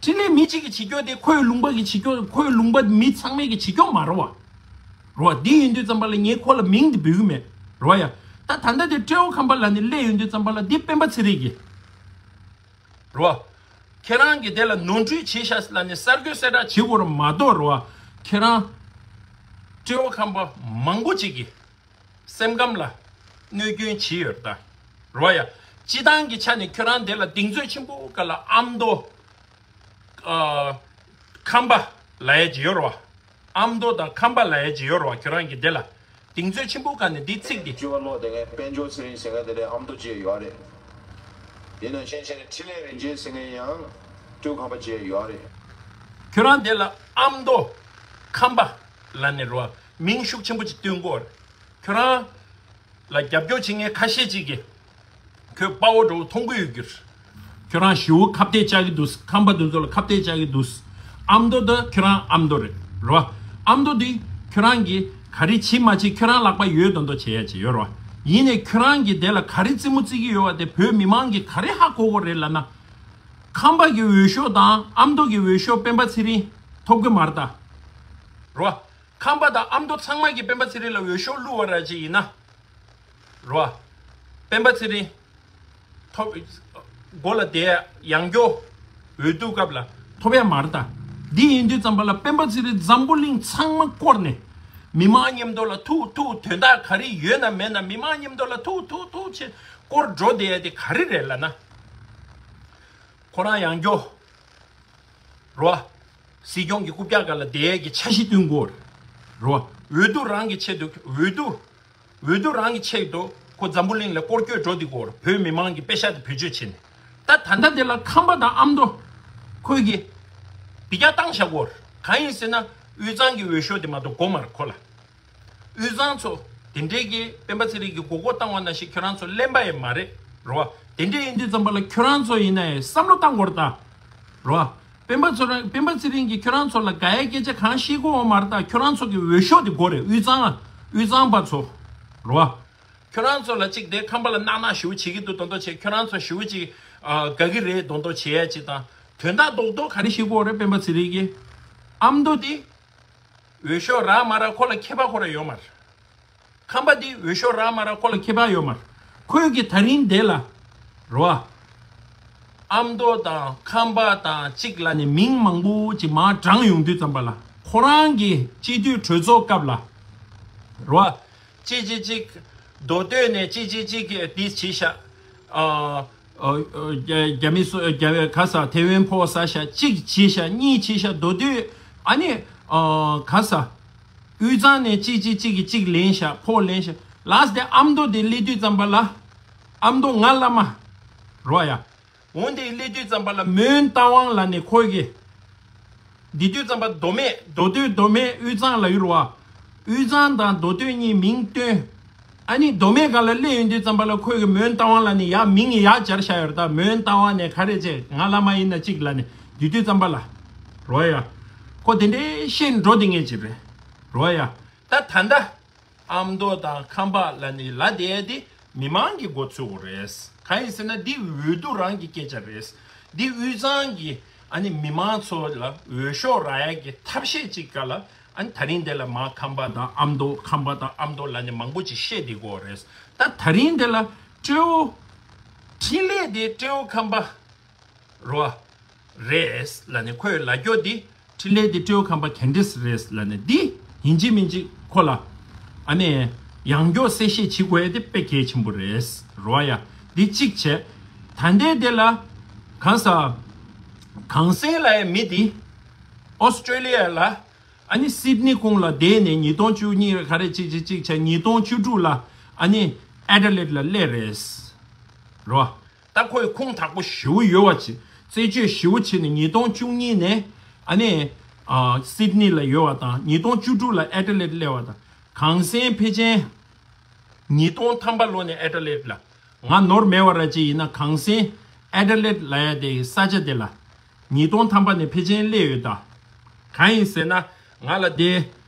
འཕྲིན་ལས་མི་གཅིག་གིས་བྱེད་རྒྱུ་དེ་ཁོའི་ལུང་པ་གིས་བྱེད་རྒྱུ། ཁོའི་ལུང་པ་མི་ཚང་མས་གིས་བྱེད་རྒྱུ་མ་རེད་བ། རོ་བ། འདི་ཡིན་དུས་ཙམ་པ་ལ་ངས་ཁོ་ལ་མིང་འདི་འབོད་གི་མེད། རོ་བ་ཡ། ད་ད་ལྟ་དེ་སྤྲེའུ་ཁམས་པ་ལབ་ནས་སླེབས་ཡོང་དུས་ཙམ་པ་ལ་འདི་སྤེན་པ་ཚེ་རིང་གི། རོ། ཁྱེད་རང་གིས་དེ་ལ་ནོར་འཁྲུལ་བྱས་ཤག་ལབ་ནས་གསར་འགོད་གསལ་བསྒྲགས་བྱེད་དགོས་རེད་མ་གཏོགས། རོ་བ། ཁྱེད་རང་སྤྲེའུ་ཁམས་པ་མང་པོ་ཅིག་གི་སེམས་ཁམས་ལ་གནོད་སྐྱོན་བྱས་ཡོད་ད། རོ་བ་ཡ། སྤྱི་བཏང་གི་ཆ་ནས་ཁྱོད་རང་དེ་ལ་གདེང་ཚོད་ཆེན་པོ་ག་ལ་ཨ་མདོ། ཨ། ཁམས་པ་ལབ་ཡ་ཅིག་ཡོད་རོ་བ། ཨ་མདོ་དང་ཁམས་པ་ལབ་ཡ་ཅིག་ཡོད་རོ་བ། ཁྱོད་རང་གིས་དེ་ལ་གདེང་ཚོད་ཆེན་པོ་ག་ནས་འདི་ཚིག་འདི། སྤྱི་བ་ལོག་དེ་ངས་དཔལ་འབྱོར་ཚེ་རིང་ཟེར་མཁན་དེ་ལས་ཨ་མདོ་བྱས་ཡོད་རེད། ཡིན་ནང་བཞིན་བྱས་ནས་འཕྲིན་ལས་རིན་ཆེན་ཟེར་མཁན་ཡང་སྤྲེའུ་ཁམས་པ་བྱས་ཡོད་རེད། ཁྱོད་རང་དེ་ལ་ཨ་མདོ་ཁམས་པ་ལབ་ནས་རོ་བ། མིང་ཤུགས་ཆེན་པོ་ཅིག་བཏོན་གོ། ཁྱོད་རང་ལ་རྒྱབ་སྐྱོར་བྱེད་མཁན་ཁ་ཤས་ཅིག་གིས་ཁོའི་དཔའ་བོ་འདྲ་བོ་མཐོང་གི་ཡོད་རྒྱུ་རེད། ཁྱོད་རང་ཞེ་པོ་ཁ་གཏད་བཅག་གི་འདུག་ཁམས་པ་དེ་ཚོ་ལ་ཁ་གཏད་བཅག་གི་འདུག་ཨ་མདོ་དེ་ཁྱོད་རང་ཨ་མདོ་རེད། རོ་བ། ཨ་མདོ་དེ་ཁྱོད་རང་གིས་ག་རེ་བྱེད་མ་བྱེད་ཁྱོད་རང་ལག་པ་ཡོད་མདོག་མདོག་བྱེད་ཡ་ཅིག་ཡོད་རོ་བ། ཡིན་ནས་ཁྱོད་རང་གིས་དེ་ལ་ག་རེ་རྩེད་མོ་རྩེ་གི་ཡོད་པ་དེ་བོད་མི་མང་གིས་ག་རེ་ཧ་གོ་གོ་རེད་ལབ་ན། ཁམས་པ་གི་འོས་ཤོག་དང་ཨ་མདོ་གི་འོས་ཤོག་སྤེན་པ་ཚེ་རིང་ཐོབ་གི་མ་རེད་ད། རོ་བ། ཁམས་པ་དང་ཨ་མདོ་ཚང་མ་གིས་སྤེན་པ་ཚེ་རིང་ལ་འོས་ཤོག་བླུགས་པ་ར་ཅིག་ཡིན་ན། རོ་བ། སྤེན་པ་ཚེ་རིང་ཐོབ། མགོ་ལ་བསྡད་ཡང་སྐྱོ། འོས་བསྡུ་སྐབས་ལ་ཐོབ་ཡ་མ་རེད་ད། འདི་ཡིན་དུས་ཙམ་པ་ལ་སྤེན་པ་ཚེ་རིང་འཛམ་བུ་གླིང་ཚང་མ་བསྐོར་ནས། མི་མང་མཉམ་དུ་ལ་ཐུག་ཐུག་དོན་དག་ག་རེ་ཡོད་ན་མེད་ན་མི་མང་མཉམ་དུ་ལ་ཐུག་ཐུག་ཐུག་བྱས་བསྐོར་འགྲོ་བསྡད་ཡ་དེ་ག་རེ་རེད་ལབ་ན། ཁོ་རང་ཡང་སྐྱོ། རོ་བ། སྲིད་སྐྱོང་གི་རྐུབ་བཀྱག་སྒང་ལ་བསྡད་ཡས་ཀྱི་འཆར་གཞི་བཏོན་དགོས། རོ་བ། འོས་བསྡུ་རང་གི་ཆེད་དུ་འོས་བསྡུ། འོས་བསྡུ་རང་གི་ཆེད་དུ་ཁོ་འཛམ་བུ་གླིང་ལ་སྐོར་སྐྱོད་འགྲོ་འདི་སྐོར་བོད་མི་མང་གི་པེ་ཤག་དེ་བེད་སྤྱོད་བྱས་ནས། ད་ད་ལྟ་དེ་ལ་ཁམས་པ་དང་ཨ་མདོ་ཁོས་ཀྱི་བི་རྒྱ་བཏང་བཞག་གོ། གང་ཡིན་ཟེར་ན་དབུས་གཙང་གི་འོས་ཤོག་དེ་མ་གཏོགས་དགོས་མ་རེད་ཁོ་ལ། དབུས་གཙང་ཚོ་དེ་འདྲའི་གི་སྤེན་པ་ཚེ་རིང་གི་མགོ་སྐོར་བཏང་བ་ནང་བཞིན་ཁྱོད་རང་ཚོ་གླེན་པ་ཡང་མ་རེད། རོ་བ། དེ་འདྲ་ཡིན་དུས་ཙམ་པ་ལ་ཁྱོད་རང་ཚོ་ཡིན་ན་ཡང་བསམ་བློ་བཏང་དགོས་རེད་ད། རོ་བ། སྤེན་པ་ཚོ་རང་སྤེན་པ་ཚེ་རིང་གིས་ཁྱོད་རང་ཚོ་ལ་དགའ་ཡའི་སྐད་ཆ་གང་བཤད་གོ་བ་མ་རེད་ད། ཁྱོད་རང་ཚོ་གི་འོས་ཤོག་དེ་དགོས་རེད། དབུས་གཙང་དབུས་གཙང་པ་ཚོ། རོ་བ། ཁྱོད་རང་ཚོ་ལ་གཅིག་དེ་ཁམས་པ་ལ་གནག་གནག་ཞེ་པོ་བྱེད་ཀྱི་འདུག་མདོག་མདོག་བྱེད། ཁྱོད་རང་ཚོ་ཞེ་པོ་ཅིག་ཨ། དགའ་གི་རེད་མདོག་མདོག་བྱེད་ཡ་ཅིག་དང་། དོན་དག་རྡོག་རྡོག་ག་རེ་བཤད་གོ་རེད་སྤེན་པ་ཚེ་རིང་གིས། ཨ་མདོ་དེ། འོས་ཤོག་རག་མ་རག་ཁོ་ལ་ཁྱད་པར་ཁོ་ར་ཡོད་མ་རེད། ཁམས་པ་དེ་འོས་ཤོག་རག་མ་རག་ཁོ་ལ་ཁྱད་པར་ཡོད་མ་རེད། ཁོས་ཀྱི་ད་རིང་དེ་ལ། རོ་བ། ཨ་མདོ་དང་ཁམས་པ་དང་གཅིག་ལབ་ནས་མིང་མང་པོ་ཅིག་མར་བགྲངས་ཡོང་དུས་ཙམ་པ་ལ་ཁོ་རང་གི་སྤྱི་འཐུས་གྲོས་ཚོགས་སྐབས་ལ། རོ་བ། གཅིག་གཅིག་གཅིག་མདོ་སྟོད་ནས་གཅིག་གཅིག་གཅིག་གིས་འདི་བྱས་ཤག་ཨ། ཨ། ཨ། རྒྱ་རྒྱ་མི་སུ་རྒྱ་ག་ས་ཐེ་ཝན་ཕོག་ས་ཤག་གཅིག་བྱས་ཤག་གཉིས་བྱས་ཤག་མདོ་སྟོད། ཨ་ནི། ཨ། ག་ས། དབུས་གཙང་ནས་གཅིག་གཅིག་གཅིག་གིས་གཅིག་ལེན་ཤག་ཕོག་ལེན་ཤག་ལགས་དེ་ཨ་མདོ་དེ་སླེབས་དུས་ཙམ་པ་ལ། ཨ་མདོ་ང་བླ་མ། རོ་ཡ། འོ་དེ་སླེབས་དུས་ཙམ་པ་ལ་མོན་རྟ་དབང་ལབ་ནས་ཁོ་གི། འདི་དུས་ཙམ་པ་མདོ་སྨད་མདོ་སྟོད་མདོ་སྨད་དབུས་གཙང་ལབ་ཡོད་རེད་བ། དབུས་གཙང་དང་མདོ་སྟོད་གཉིས་མིང་བཏོན། ཨ་ནི་མདོ་སྨད་སྒང་ལ་སླེབས་ཡོང་དུས་ཙམ་པ་ལ་ཁོས་ཀྱི་མོན་རྟ་དབང་ལབ་ནས་ཡར་མིང་ཡར་སྦྱར་བཞག་ཡོད་རེད། ད་མོན་རྟ་དབང་ནས་ག་རེ་བྱས་ང་བླ་མ་ཡིན་ན་གཅིག་ལབ་ནས་འདི་དུས་ཙམ་པ་ལ། རོ་ཡ། ཁོ་དེ་འདྲའི་བཤད་འགྲོ་དེ་ངེས་ཅིག་རེད། རོ་ཡ། ད་ད་ལྟ། ཨ་མདོ་དང་ཁམས་པ་ལབ་ནས་ལབ་བསྡད་དེ་མི་མང་གི་མགོ་ཚོས་དགོས་རེད། གང་ཡིན་ཟེར་ན་འདི་འོས་བསྡུ་རང་གི་སྐད་ཆ་རེད། འདི་དབུས་གཙང་གི་ ཨ་ནི་མི་མང་ཚོ་ལ་འོས་ཤོག་རག་ཡ་གི་ཐབས་ཤེས་ཅིག་ག་ལ། ཨ་ནི་ད་རིང་འདི་ལ་མར་ཁམས་པ་དང་ཨ་མདོ། ཁམས་པ་དང་ཨ་མདོ་ལབ་ནས་མང་པོ་ཅིག་བཤད་བསྡད་ཀྱི་ཡོད་རེད། ད་ད་རིང་འདི་ལ་སྤྲེའུ། འཕྲིན་ལས་དེ་སྤྲེའུ་ཁམས་པ་རོ། རེད་ལབ་ནས་ཁོས་ལབ་རྒྱུ་འདི། འཕྲིན་ལས་འདི་སྤྲེའུ་ཁམས་པ་ག་འདྲས་རེད་ལབ་ནས་འདི་ཡིན་གཅིག་མིན་གཅིག་ཁོ་ལ་ཨ་ནི་ཡང་སྐྱར་གསལ་བཤད་བྱེད་དགོས་ཡ་དེ་དཔེ་གལ་ཆེན་པོ་རེད་རོ་ཡ། འདི་གཅིག་བྱས། ད་ལྟའི་དེ་ལ་གང་ཟག་གངས་སེང་ལབ་ཡ་མི་འདི་ཨོ་སི་ཀྲེ་ལི་ཡ་ལ་ཨ་ནི་སིད་ནི་ཁོངས་ལ་བསྡད་ནས་ཉིས་སྟོང་བཅུ་གཉིས་ག་རེ་གཅིག་གཅིག་གཅིག་བྱས། ཉིས་སྟོང་བཅུ་དྲུག་ལ་ཨ་ནི་ཨེ་ཌི་ལེཌ་ལ་སླེབས་རེད་རོ། ད་ཁོས་ཁུངས་དག་པོ་ཞེ་པོ་ཡོད་པ་བྱས། རྩད་གཅོད་ཞེ་པོ་བྱས་ནས་ཉིས་སྟོང་བཅུ་གཉིས་ནས་ཨ་ནི་ཨ་སིད་ནི་ལ་ཡོད་པ་དང་། ཉིས་སྟོང་བཅུ་དྲུག་ལ་ཨེ་ཌི་ལེཌ་སླེབས་པ་དང་། གངས་སེང་ཕལ་ཆེར་ཉིས་སྟོང་ཐམ་པ་ལོ་ནས་ཨེ་ཌི་ལེཌ་ལ། ང་ནོར་མེད་པ་ར་ཅིག་ཡིན་ན་གངས་སེང་ཨེ་ཌི་ལེཌ་ལབ་ཡ་དེ་ས་ཆ་དེ་ལ་ཉིས་སྟོང་ཐམ་པ་ནས་ཕལ་ཆེར་སླེབས་ཡོད་ད། གང་ཡིན་ཟེར་ན་ང་ལ་དེ།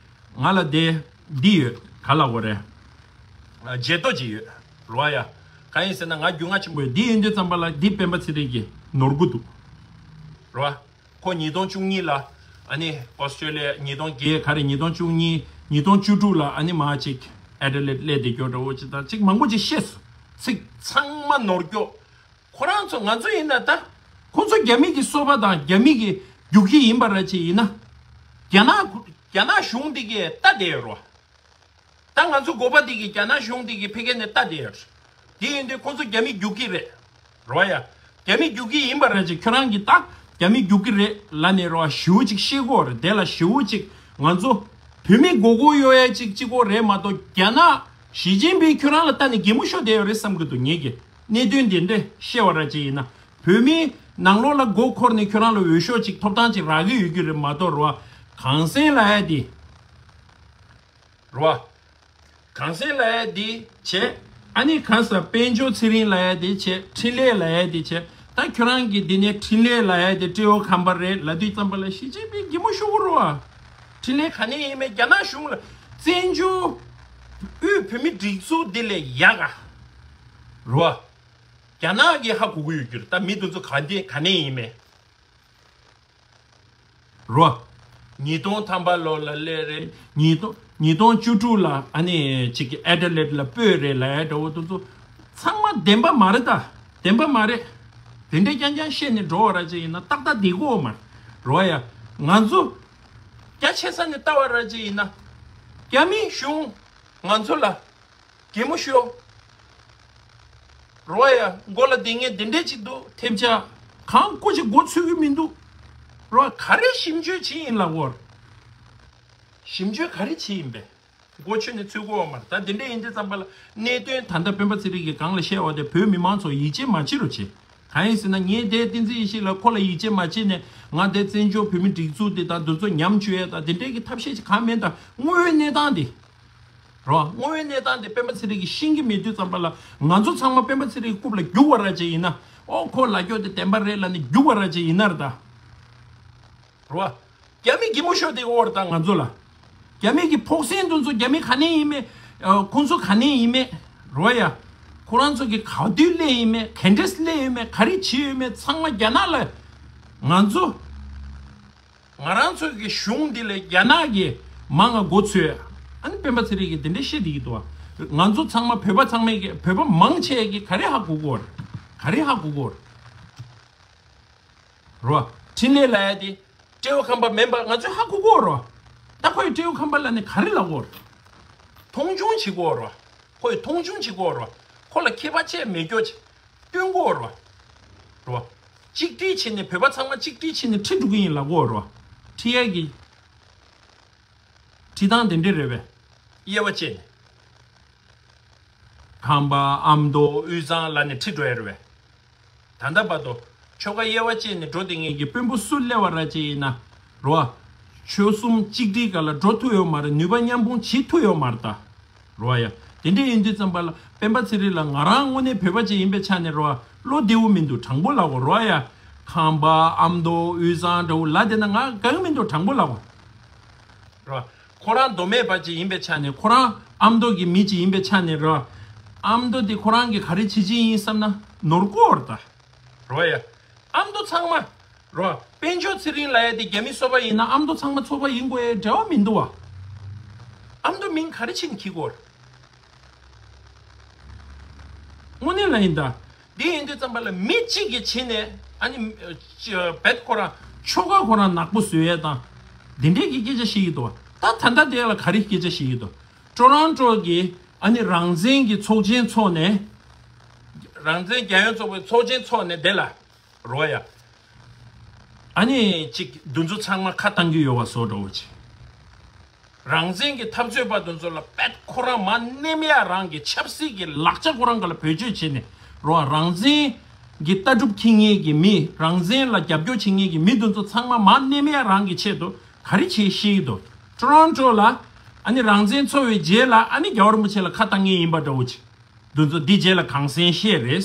ང་ལ་དེ་འདི་ཡོད། ག་ལབ་དགོས་རེད། ཨ་བརྗེད་ཐོ་ཅིག་ཡོད་རོ་ཡ། གང་ཡིན་ཟེར་ན་ང་རྒྱུས་མངའ་ཆེན་པོ་ཡོད། འདི་ཡིན་དུས་ཙམ་པ་ལ་འདི་སྤེན་པ་ཚེ་རིང་གིས་ནོར་གྱི་འདུག་རོ། ཁོ་ཉིས་སྟོང་བཅུ་གཉིས་ལ་ཨ་ནི་ཨོ་སི་ཀྲེ་ལི་ཡ། ཉིས་སྟོང་བརྒྱད་ག་རེ། ཉིས་སྟོང་བཅུ་གཉིས། ཉིས་སྟོང་བཅུ་དྲུག་ལ་ཨ་ནི་མར་ཅིག་ཨེ་ཌི་ལེཌ་སླེབས་བསྡད་རྒྱུ་འདྲ་བོ་ཅིག་དང་ཅིག་མང་པོ་ཅིག་བཤད་སོང་། ཚིག་ཚང་མ་ནོར་རྒྱུ། ཁོ་རང་ཚོ། ང་ཚོ་ཡིན་ན་ད་ཁོ་ཚོ་རྒྱ་མི་གི་སོ་པ་དང་རྒྱ་མི་གི་རྒྱུག་ཁྱི་ཡིན་པ་ར་ཅིག་ཡིན་ན། རྒྱ་ནག་རྒྱ་ནག་གཞུང་འདི་གིས་ལྟ་བསྡད་ཡོད་རོ། ད་ང་ཚོ་འགོ་པ་འདི་གིས་རྒྱ་ནག་གཞུང་འདི་གིས་ཕ་གི་ནས་ལྟ་བསྡད་ཡོད། དེ་ཡིན་དུས་ཁོ་ཚོ་རྒྱ་མི་རྒྱུག་ཁྱི་རེད་རོ་ཡ། རྒྱ་མི་རྒྱུག་ཁྱི་ཡིན་པ་ར་ཅིག་ཁྱོད་རང་གིས་ད་རྒྱ་མི་རྒྱུག་ཁྱི་རེད་ལབ་ནས་རོ་ཞེ་པོ་ཅིག་བཤད་ཀྱི་ཡོད་རེད། དེ་ལ་ཞེ་པོ་ཅིག་ང་ཚོ་བོད་མི་མགོ་སྐོར་གཡོག་ཡ་ཅིག་གཅིག་པོ་རེད་མ་གཏོགས། རྒྱ་ནག་ཞི་ཅིན་ཕིང་ཁྱོད་རང་ལ་ལྟ་ནས་གད་མོ་ཤོར་བསྡད་ཡོད་རེད་བསམ་གྱི་འདུག་ངེད་ཀྱིས་གནད་དོན་དེ་འདྲ་བཤད་པ་ར་ཅིག་ཡིན་ན། བོད་མིའི་ནང་ལོགས་ལ་མགོ་འཁོར་ནས་ཁྱོད་རང་ལ་འོས་ཤོག་ཅིག་ཐོབ་ཐང་ཅིག་རག་གི་ཡོད་རྒྱུ་རེད་མ་གཏོགས་རོ། གངས་སེང་ལབ་ཡ་དེ་རོ། གངས་སེང་ལབ་ཡ་དེ་བྱས། ཨ་ནི་གང་ཟག་དཔལ་འབྱོར་ཚེ་རིང་ལབ་ཡ་དེ་བྱས། འཕྲིན་ལས་ལབ་ཡ་དེ་བྱས། ད་ཁྱོད་རང་གིས་འདི་ནས་འཕྲིན་ལས་ལབ་ཡ་དེ་སྤྲེའུ་ཁམས་པ་རེད་ལབ་དུས་ཙམ་པ་ལ་ཞི་ཅིན་ཕིང་གད་མོ་ཤོར་གྱི་རེད་བ། འཕྲིན་ལས་ག་ནས་ཡིན་མིན། རྒྱ་ནག་གཞུང་ལ། བཙན་བྱོལ་དབུས་བོད་མིའི་སྒྲིག་འཛུགས་འདི་ལས་ཡག་ག་རེད་བ། རྒྱ་ནག་གིས་ཧ་གོ་གི་ཡོད་རྒྱུ་རེད། ད་མི་དེ་ཚོ་ག་འདི་ག་ནས་ཡིན་མིན། རོ། ཉིས་སྟོང་ཐམ་པ་ལོ་ལ་སླེབས་རེད། ཉིས་སྟོང་ཉིས་སྟོང་བཅུ་དྲུག་ལ་ཨ་ནི་ཅིག་གི་ཨེ་ཌི་ལེཌ་ལ་སྤོས་རེད་ལབ་ཡ་འདྲ་བོ་དེ་ཚོ་ཚང་མ་བདེན་པ་མ་རེད་ད། བདེན་པ་མ་རེད། དེ་འདྲ་རྐྱང་རྐྱང་བཤད་ནས་འགྲོ་བ་ར་ཅིག་ཡིན་ན་ཏག་ཏག་བསྡད་ཀྱི་ཡོད་མ་རེད་རོ་ཡ། ང་ཚོ་རྒྱ་ཆེ་ས་ནས་ལྟ་བ་ར་ཅིག་ཡིན་ན། རྒྱ་མི་གཞུང་ང་ཚོ་ལ་གད་མོ་ཤོར། རོ་ཡ། མགོ་ལ་སྡུག་བསྔལ་དེ་འདྲས་ཅིག་འདུག་ཐེབས་ཆག་གང་སྐོར་ཅིག་མགོ་ཚོས་ཀྱི་མི་འདུག་རོ། ག་རེ་ཞིབ་འཇུག་བྱེད་ཡིན་ལབ་ཀྱི་ཡོད་རེད། ཞིབ་འཇུག་ག་རེ་བྱེད་ཡིན་པས། མགོ་ཆོད་ནས་ཚོས་ཀྱི་ཡོད་མ་རེད། ད་དེ་འདྲས་ཡིན་དུས་ཙམ་པ་ལ་གནད་དོན་ད་ལྟ་སྤེན་པ་ཚེ་རིང་གིས་སྒང་ལ་བཤད་པ་དེ་བོད་མི་མང་ཚོ་ཡིད་ཆེས་མ་བྱེད་རོགས་བྱེད། གང་ཡིན་ཟེར་ན་ངས་དེ་བསྟན་འཛིན་ཡེ་ཤེས་ལགས་ཁོ་ལ་ཡིད་ཆེས་མ་བྱེད་ནས་ང་དེ་བཙན་བྱོལ་བོད་མི་སྒྲིག་འཛུགས་དེ་དང་དེ་ཚོ་ཉམས་བཅོས་ཡས་དང་དེ་འདྲས་ཀྱི་ཐབས་ཤེས་ཅིག་གང་མིན་དང་། དངོས་ཡོད་གནས་སྟངས་དེ། རོ། དངོས་ཡོད་གནས་སྟངས་དེ་སྤེན་པ་ཚེ་རིང་གིས་ཤེས་ཀྱི་མེད་དུས་ཙམ་པ་ལ་ང་ཚོ་ཚང་མ་སྤེན་པ་ཚེ་རིང་རྐུབ་ལ་རྒྱུག་པ་ར་ཅིག་ཡིན་ན། ཨོ་ཁོ་ལབ་རྒྱུ་དེ་བདེན་པ་རེད་ལབ་ནས་རྒྱུག་པ་ར་ཅིག་ཡིན་ན་རེད་ད། རོ། རྒྱ་མི་གད་མོ་ཤོར་བསྡད་ཀྱི་ཡོད་རེད་ད་ང་ཚོ་ལ། རྒྱ་མི་གི་ཕོགས་ཟན་དེ་ཚོ་རྒྱ་མི་ག་ནས་ཡིན་མིན། ཨ་ཁོང་ཚོ་ག་ནས་ཡིན་མིན། རོ་ཡ། ཁོ་རང་ཚོ་གི་ག་དུས་སླེབས་ཡིན་མིན། ག་འདྲས་སླེབས་ཡིན་མིན། ག་རེ་བྱས་ཡོད་མེད་ཚང་མ་རྒྱ་ནག་ལ། ང་ཚོ། ང་རང་ཚོ་གི་གཞུང་འདི་ལས་རྒྱ་ནག་གིས་མང་ང་མགོ་ཚོས། ཨ་ནི་སྤེན་པ་ཚེ་རིང་གིས་དེ་འདྲས་བཤད་བསྡད་ཀྱི་འདུག་བ། ང་ཚོ་ཚང་མ་བོད་པ་ཚང་མས་ཀྱི་བོད་པ་མང་ཆེ་གིས་ག་རེ་ཧ་གོ་གི་ཡོད་རེད། ག་རེ་ཧ་གོ་གི་ཡོད་རེད། རོ། འཕྲིན་ལས་ལབ་ཡ་དེ་སྤྲེའུ་ཁམས་པ་མིན་པ་ང་ཚོས་ཧ་གོ་གི་ཡོད་རོ། ད་ཁོས་སྤྲེའུ་ཁམས་པ་ལབ་ནས་ག་རེ་ལབ་ཀྱི་ཡོད་རེད། མཐོང་ཆུང་བྱེད་ཀྱི་ཡོད་རོ། ཁོས་མཐོང་ཆུང་བྱེད་ཀྱི་ཡོད་རོ། ཁོ་ལ་ཁྱད་པར་ཅིག་མེད་རྒྱུ་ཅིག་སྟོན་གྱི་ཡོད་རོ། རོ། གཅིག་སྒྲིལ་བྱས་ནས་བོད་པ་ཚང་མ་གཅིག་སྒྲིལ་བྱས་ནས་ཁྲིད་འགྲོ་གི་ཡིན་ལབ་ཀྱི་ཡོད་རོ། ཁྲིད་ཡ་གི་ཁྲིད་སྟངས་དེ་འདྲས་རེད་པས། དབྱེ་བ་བཅད་ནས། ཁམས་པ་ཨ་མདོ་དབུས་གཙང་ལབ་ནས་ཁྲིད་འགྲོ་ཡ་རེད་པས། ད་ལྟ་བར་དུ་ཆོལ་ཁ་དབྱེ་བ་བཅད་ནས་འགྲོ་བསྡད་མཁན་གྱི་དཔོན་པོ་སུ་སླེབས་པ་ར་ཅིག་ཡིན་ན། རོ། ཆོལ་གསུམ་གཅིག་སྒྲིལ་སྒང་ལ་འགྲོ་ཐུབ་ཡོད་མ་རེད། ནུས་པ་མཉམ་སྤུངས་བྱེད་ཐུབ་ཡོད་མ་རེད་ད། རོ་ཡ། དེ་འདྲ་ཡིན་དུས་ཙམ་པ་ལ་སྤེན་པ་ཚེ་རིང་ལ་ང་རང་དངོས་གནས་བོད་པ་ཅིག་ཡིན་པའི་ཆ་ནས་རོ། བློ་བདེ་པོ་མི་འདུག་དྲང་པོ་ལབ་དགོས་རོ་ཡ། ཁམས་པ་ཨ་མདོ་དབུས་གཙང་འདྲ་བོ་ལབ་བསྡད་ན་ང་དགའ་གི་མི་འདུག་དྲང་པོ་ལབ་དགོས། རོ། ཁོ་རང་མདོ་སྨད་པ་ཅིག་ཡིན་པའི་ཆ་ནས། ཁོ་རང་ཨ་མདོ་གི་མི་ཅིག་ཡིན་པའི་ཆ་ནས་རོ། ཨ་མདོ་དེ་ཁོ་རང་གིས་ག་རེ་བྱེད་ཀྱི་ཡིན་བསམ་ན་ནོར་ཀྱི་ཡོད་རེད་ད། རོ་ཡ། ཨ་མདོ་ཚང་མ། རོ། དཔལ་འབྱོར་ཚེ་རིང་ལབ་ཡ་དེ་རྒྱ་མི་སོ་པ་ཡིན་ན་ཨ་མདོ་ཚང་མ་ཚོ་པ་ཡིན་དགོས་ཡ་འབྲེལ་བ་མི་འདུག་བ། ཨ་མདོ་མིང་ག་རེ་བྱས་ནས་འཁྱེར་དགོས། དངོས་གནས་ལ་ཡིན་ད། འདི་ཡིན་དུས་ཙམ་པ་ལ་མི་གཅིག་གིས་བྱས་ནས་ཨ་ནི་ཅི་བེད་ཁོ་རང་ཆོལ་ཁ་ཁོ་རང་ནག་པོ་བཟོ་ཡས་དང་། འདི་འདྲས་ཀྱི་སྐད་ཆ་བཤད་ཀྱི་འདུག་ད་ད་ལྟ་དེ་ལ་ག་རེ་སྐད་ཆ་བཤད་ཀྱི་འདུག་ཊོ་རོན་ཊོ་གི་ཨ་ནི་རང་བཙན་གྱི་ཚོགས་ཆེན་ཚོགས་ནས། རང་བཙན་རྒྱལ་ཡོངས་ཚོགས་པའི་ཚོགས་ཆེན་ཚོགས་ནས་དེ་ལ་རོ་ཡ། ཨ་ནི་ཅིག་འདི་ཚོ་ཚང་མ་ཁ་བཏང་གི་ཡོད་པ་བཟོ་འདྲ་བོ་ཅིག་རང་བཙན་གྱི་འཐབ་རྩོད་པ་དེ་ཚོ་ལ་བེད་ཁོ་རང་མ་ནེམ་ཡ་རང་གི་ཆབ་སྲིད་ཀྱི་ལག་ཆ་ཁོ་རང་ག་ལ་བེད་སྤྱོད་བྱས་ནས་རོ། རང་བཙན་གྱི་ལྟ་གྲུབ་འཁྱེར་མཁན་གྱི་མི། རང་བཙན་ལ་རྒྱབ་སྐྱོར་བྱེད་མཁན་གྱི་མི་དེ་ཚོ་ཚང་མ་མ་ནེམ་ཡ་རང་གི་ཆེད་དུ་ག་རེ་བྱེད་ཤེས་ཀྱི་འདུག་ཊོ་རོན་ཊོ་ལ་ཨ་ནི་རང་བཙན་ཚོགས་པའི་རྗེས་ལ་ཨ་ནི་རྒྱལ་བ་རིན་པོ་ཆེ་ལ་ཁ་བཏང་མཁན་ཡིན་པ་འདྲ་བོ་ཅིག་དེ་ཚོ་འདི་རྗེས་ལ་གང་གསན་བཤད་རེད་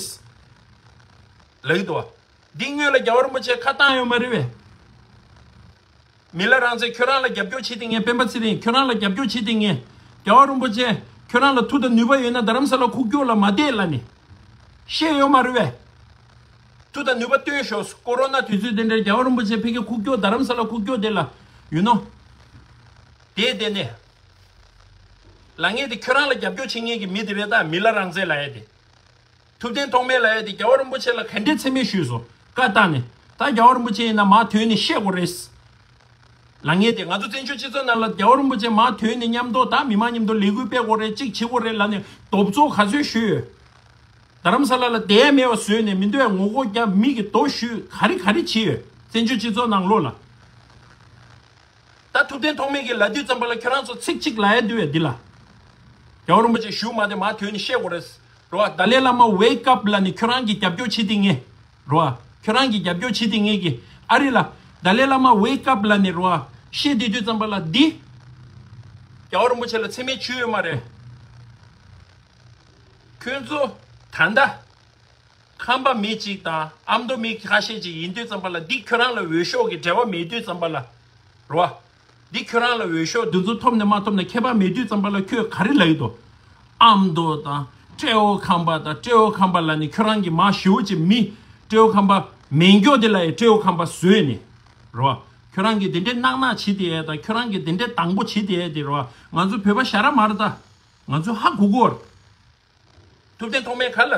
ལབ་ཀྱི་འདུག་བ། འདི་སྔོན་ལ་རྒྱལ་བ་རིན་པོ་ཆེ་ཁ་བཏང་ཡོད་མ་རེད་པས། མི་ལ་རང་བཙན་ཁྱོད་རང་ལ་རྒྱབ་སྐྱོར་བྱེད་དེ་ངས། སྤེན་པ་ཚེ་རིང་ཁྱོད་རང་ལ་རྒྱབ་སྐྱོར་བྱེད་དེ་ངས། རྒྱལ་བ་རིན་པོ་ཆེ་ཁྱོད་རང་ལ་མཐུ་དང་ནུས་པ་ཡོད་ན་རྡ་རམ་ས་ལ་ཁུག་ཀྱོག་ལ་མ་བསྡད་ལབ་ནས་བཤད་ཡོད་མ་རེད་པས། མཐུ་དང་ནུས་པ་སྟོན་ཤོག་ཀོ་རོ་ན་དུས་ཚོད་དེ་འདྲར་རྒྱལ་བ་རིན་པོ་ཆེ་ཕ་གི་ཁུག་ཀྱོག་རྡ་རམ་ས་ལ་ཁུག་ཀྱོག་དེ་ལ་ཡོད་ནོ། དེ་དེ་ནས་ལབ་མཁན་དེ་ཁྱོད་རང་ལ་རྒྱབ་སྐྱོར་བྱེད་མཁན་གྱི་མི་དེ་རེད། ད་མི་ལ་རང་བཙན་ལབ་ཡ་དེ། ཐུབ་བསྟན་ཐོགས་མེད་ལབ་ཡ་དེ་རྒྱལ་བ་རིན་པོ་ཆེ་ལ་ག་འདྲས་མཚན་སྨད་ཞུས་སོང་། བཀའ་བཏང་ནས་ད་རྒྱལ་བ་རིན་པོ་ཆེ་ཡིན་ན་མར་ཐོན་ནས་བཤད་དགོས་རེད། ལབ་མཁན་དེ་ང་ཚོ་བཙན་བྱོལ་སྤྱི་ཚོགས་ནང་ལ་རྒྱལ་བ་རིན་པོ་ཆེ་མར་ཐོན་ནས་མཉམ་དུ་ད་མི་མང་མཉམ་དུ་ལས་འགུལ་སྤེལ་དགོས་རེད། གཅིག་བྱེད་དགོས་རེད་ལབ་ནས་རྡོབ་ཚོགས་ག་ཚོད་ཞུས་ཡོད། རྡ་རམ་ས་ལ་ལ་བསྡད་མེད་པ་བཟོས་ནས་མི་འདོད་ངོ་རྒོལ་རྒྱབ། མི་གི་རྡོ་གཞུས། ག་རེ་ག་རེ་བྱས་ཡོད། བཙན་བྱོལ་སྤྱི་ཚོགས་ནང་ལོགས་ལ། ད་ཐུབ་བསྟན་ཐོགས་མེད་ཀྱིས་ལབ་དུས་ཙམ་པ་ལ་ཁྱོད་རང་ཚོ་ཚིག་གཅིག་ལབ་ཡ་འདུག་བས་འདི་ལ། རྒྱལ་བ་རིན་པོ་ཆེ་བཞུགས་མ་བསྡད་མར་ཐོན་ནས་བཤད་དགོས་རེད། རོ། ཏཱ་ལའི་བླ་མ་wake up ལབ་ནས་ཁྱོད་རང་གིས་རྒྱབ་སྐྱོར་བྱེད་དེ་ངས། རོ། ཁྱོད་རང་གིས་རྒྱབ་སྐྱོར་བྱེད་དེ་ངས་ཀྱི་ཨ་རི་ལ་ཏཱ་ལའི་བླ་མ་wake up ལབ་ནས་རོ། བཤད་བསྡད་དུས་ཙམ་པ་ལ་འདི། རྒྱལ་བ་རིན་པོ་ཆེ་ལ་མཚན་སྨད་བྱས་ཡོད་མ་རེད། ཁྱོད་ཚོ་ད་ལྟ། ཁམས་པ་མི་གཅིག་དང་ཨ་མདོ་མི་ཁ་ཤས་ཅིག་ཡིན་དུས་ཙམ་པ་ལ་འདི་ཁྱོད་རང་ལ་འོས་ཤོག་གི་འབྲེལ་བ་མེད་དུས་ཙམ་པ་ལ། རོ། འདི་ཁྱོད་རང་ལ་འོས་ཤོག་འདི་ཚོ་ཐོབ་ནས་མ་ཐོབ་ནས་ཁྱད་པར་མེད་དུས་ཙམ་པ་ལ་ཁྱོད་ག་རེ་ལབ་ཀྱི་འདུག་ཨ་མདོ་དང་སྤྲེའུ་ཁམས་པ་དང་སྤྲེའུ་ཁམས་པ་ལབ་ནས་ཁྱོད་རང་གི་མ་ཞེ་པོ་ཅིག་མི་སྤྲེའུ་ཁམས་པ་མེད་མགྱོགས་དེ་ལ་ཡི་སྤྲེའུ་ཁམས་པ་བཟོས་ནས། རོ། ཁྱོད་རང་གིས་དེ་འདྲའི་གནག་གནག་བྱེད་དེ་ཡས་དང་ཁྱོད་རང་གིས་དེ་འདྲའི་སྡང་པོ་བྱེད་དེ་ཡས་དེ་རོ། ང་ཚོ་བོད་པ་ཞ་ར་མ་ར་ད། ང་ཚོ་ཧ་གོ་གོ། ཐུབ་བསྟན་ཐོགས་མེད་ག་ལ།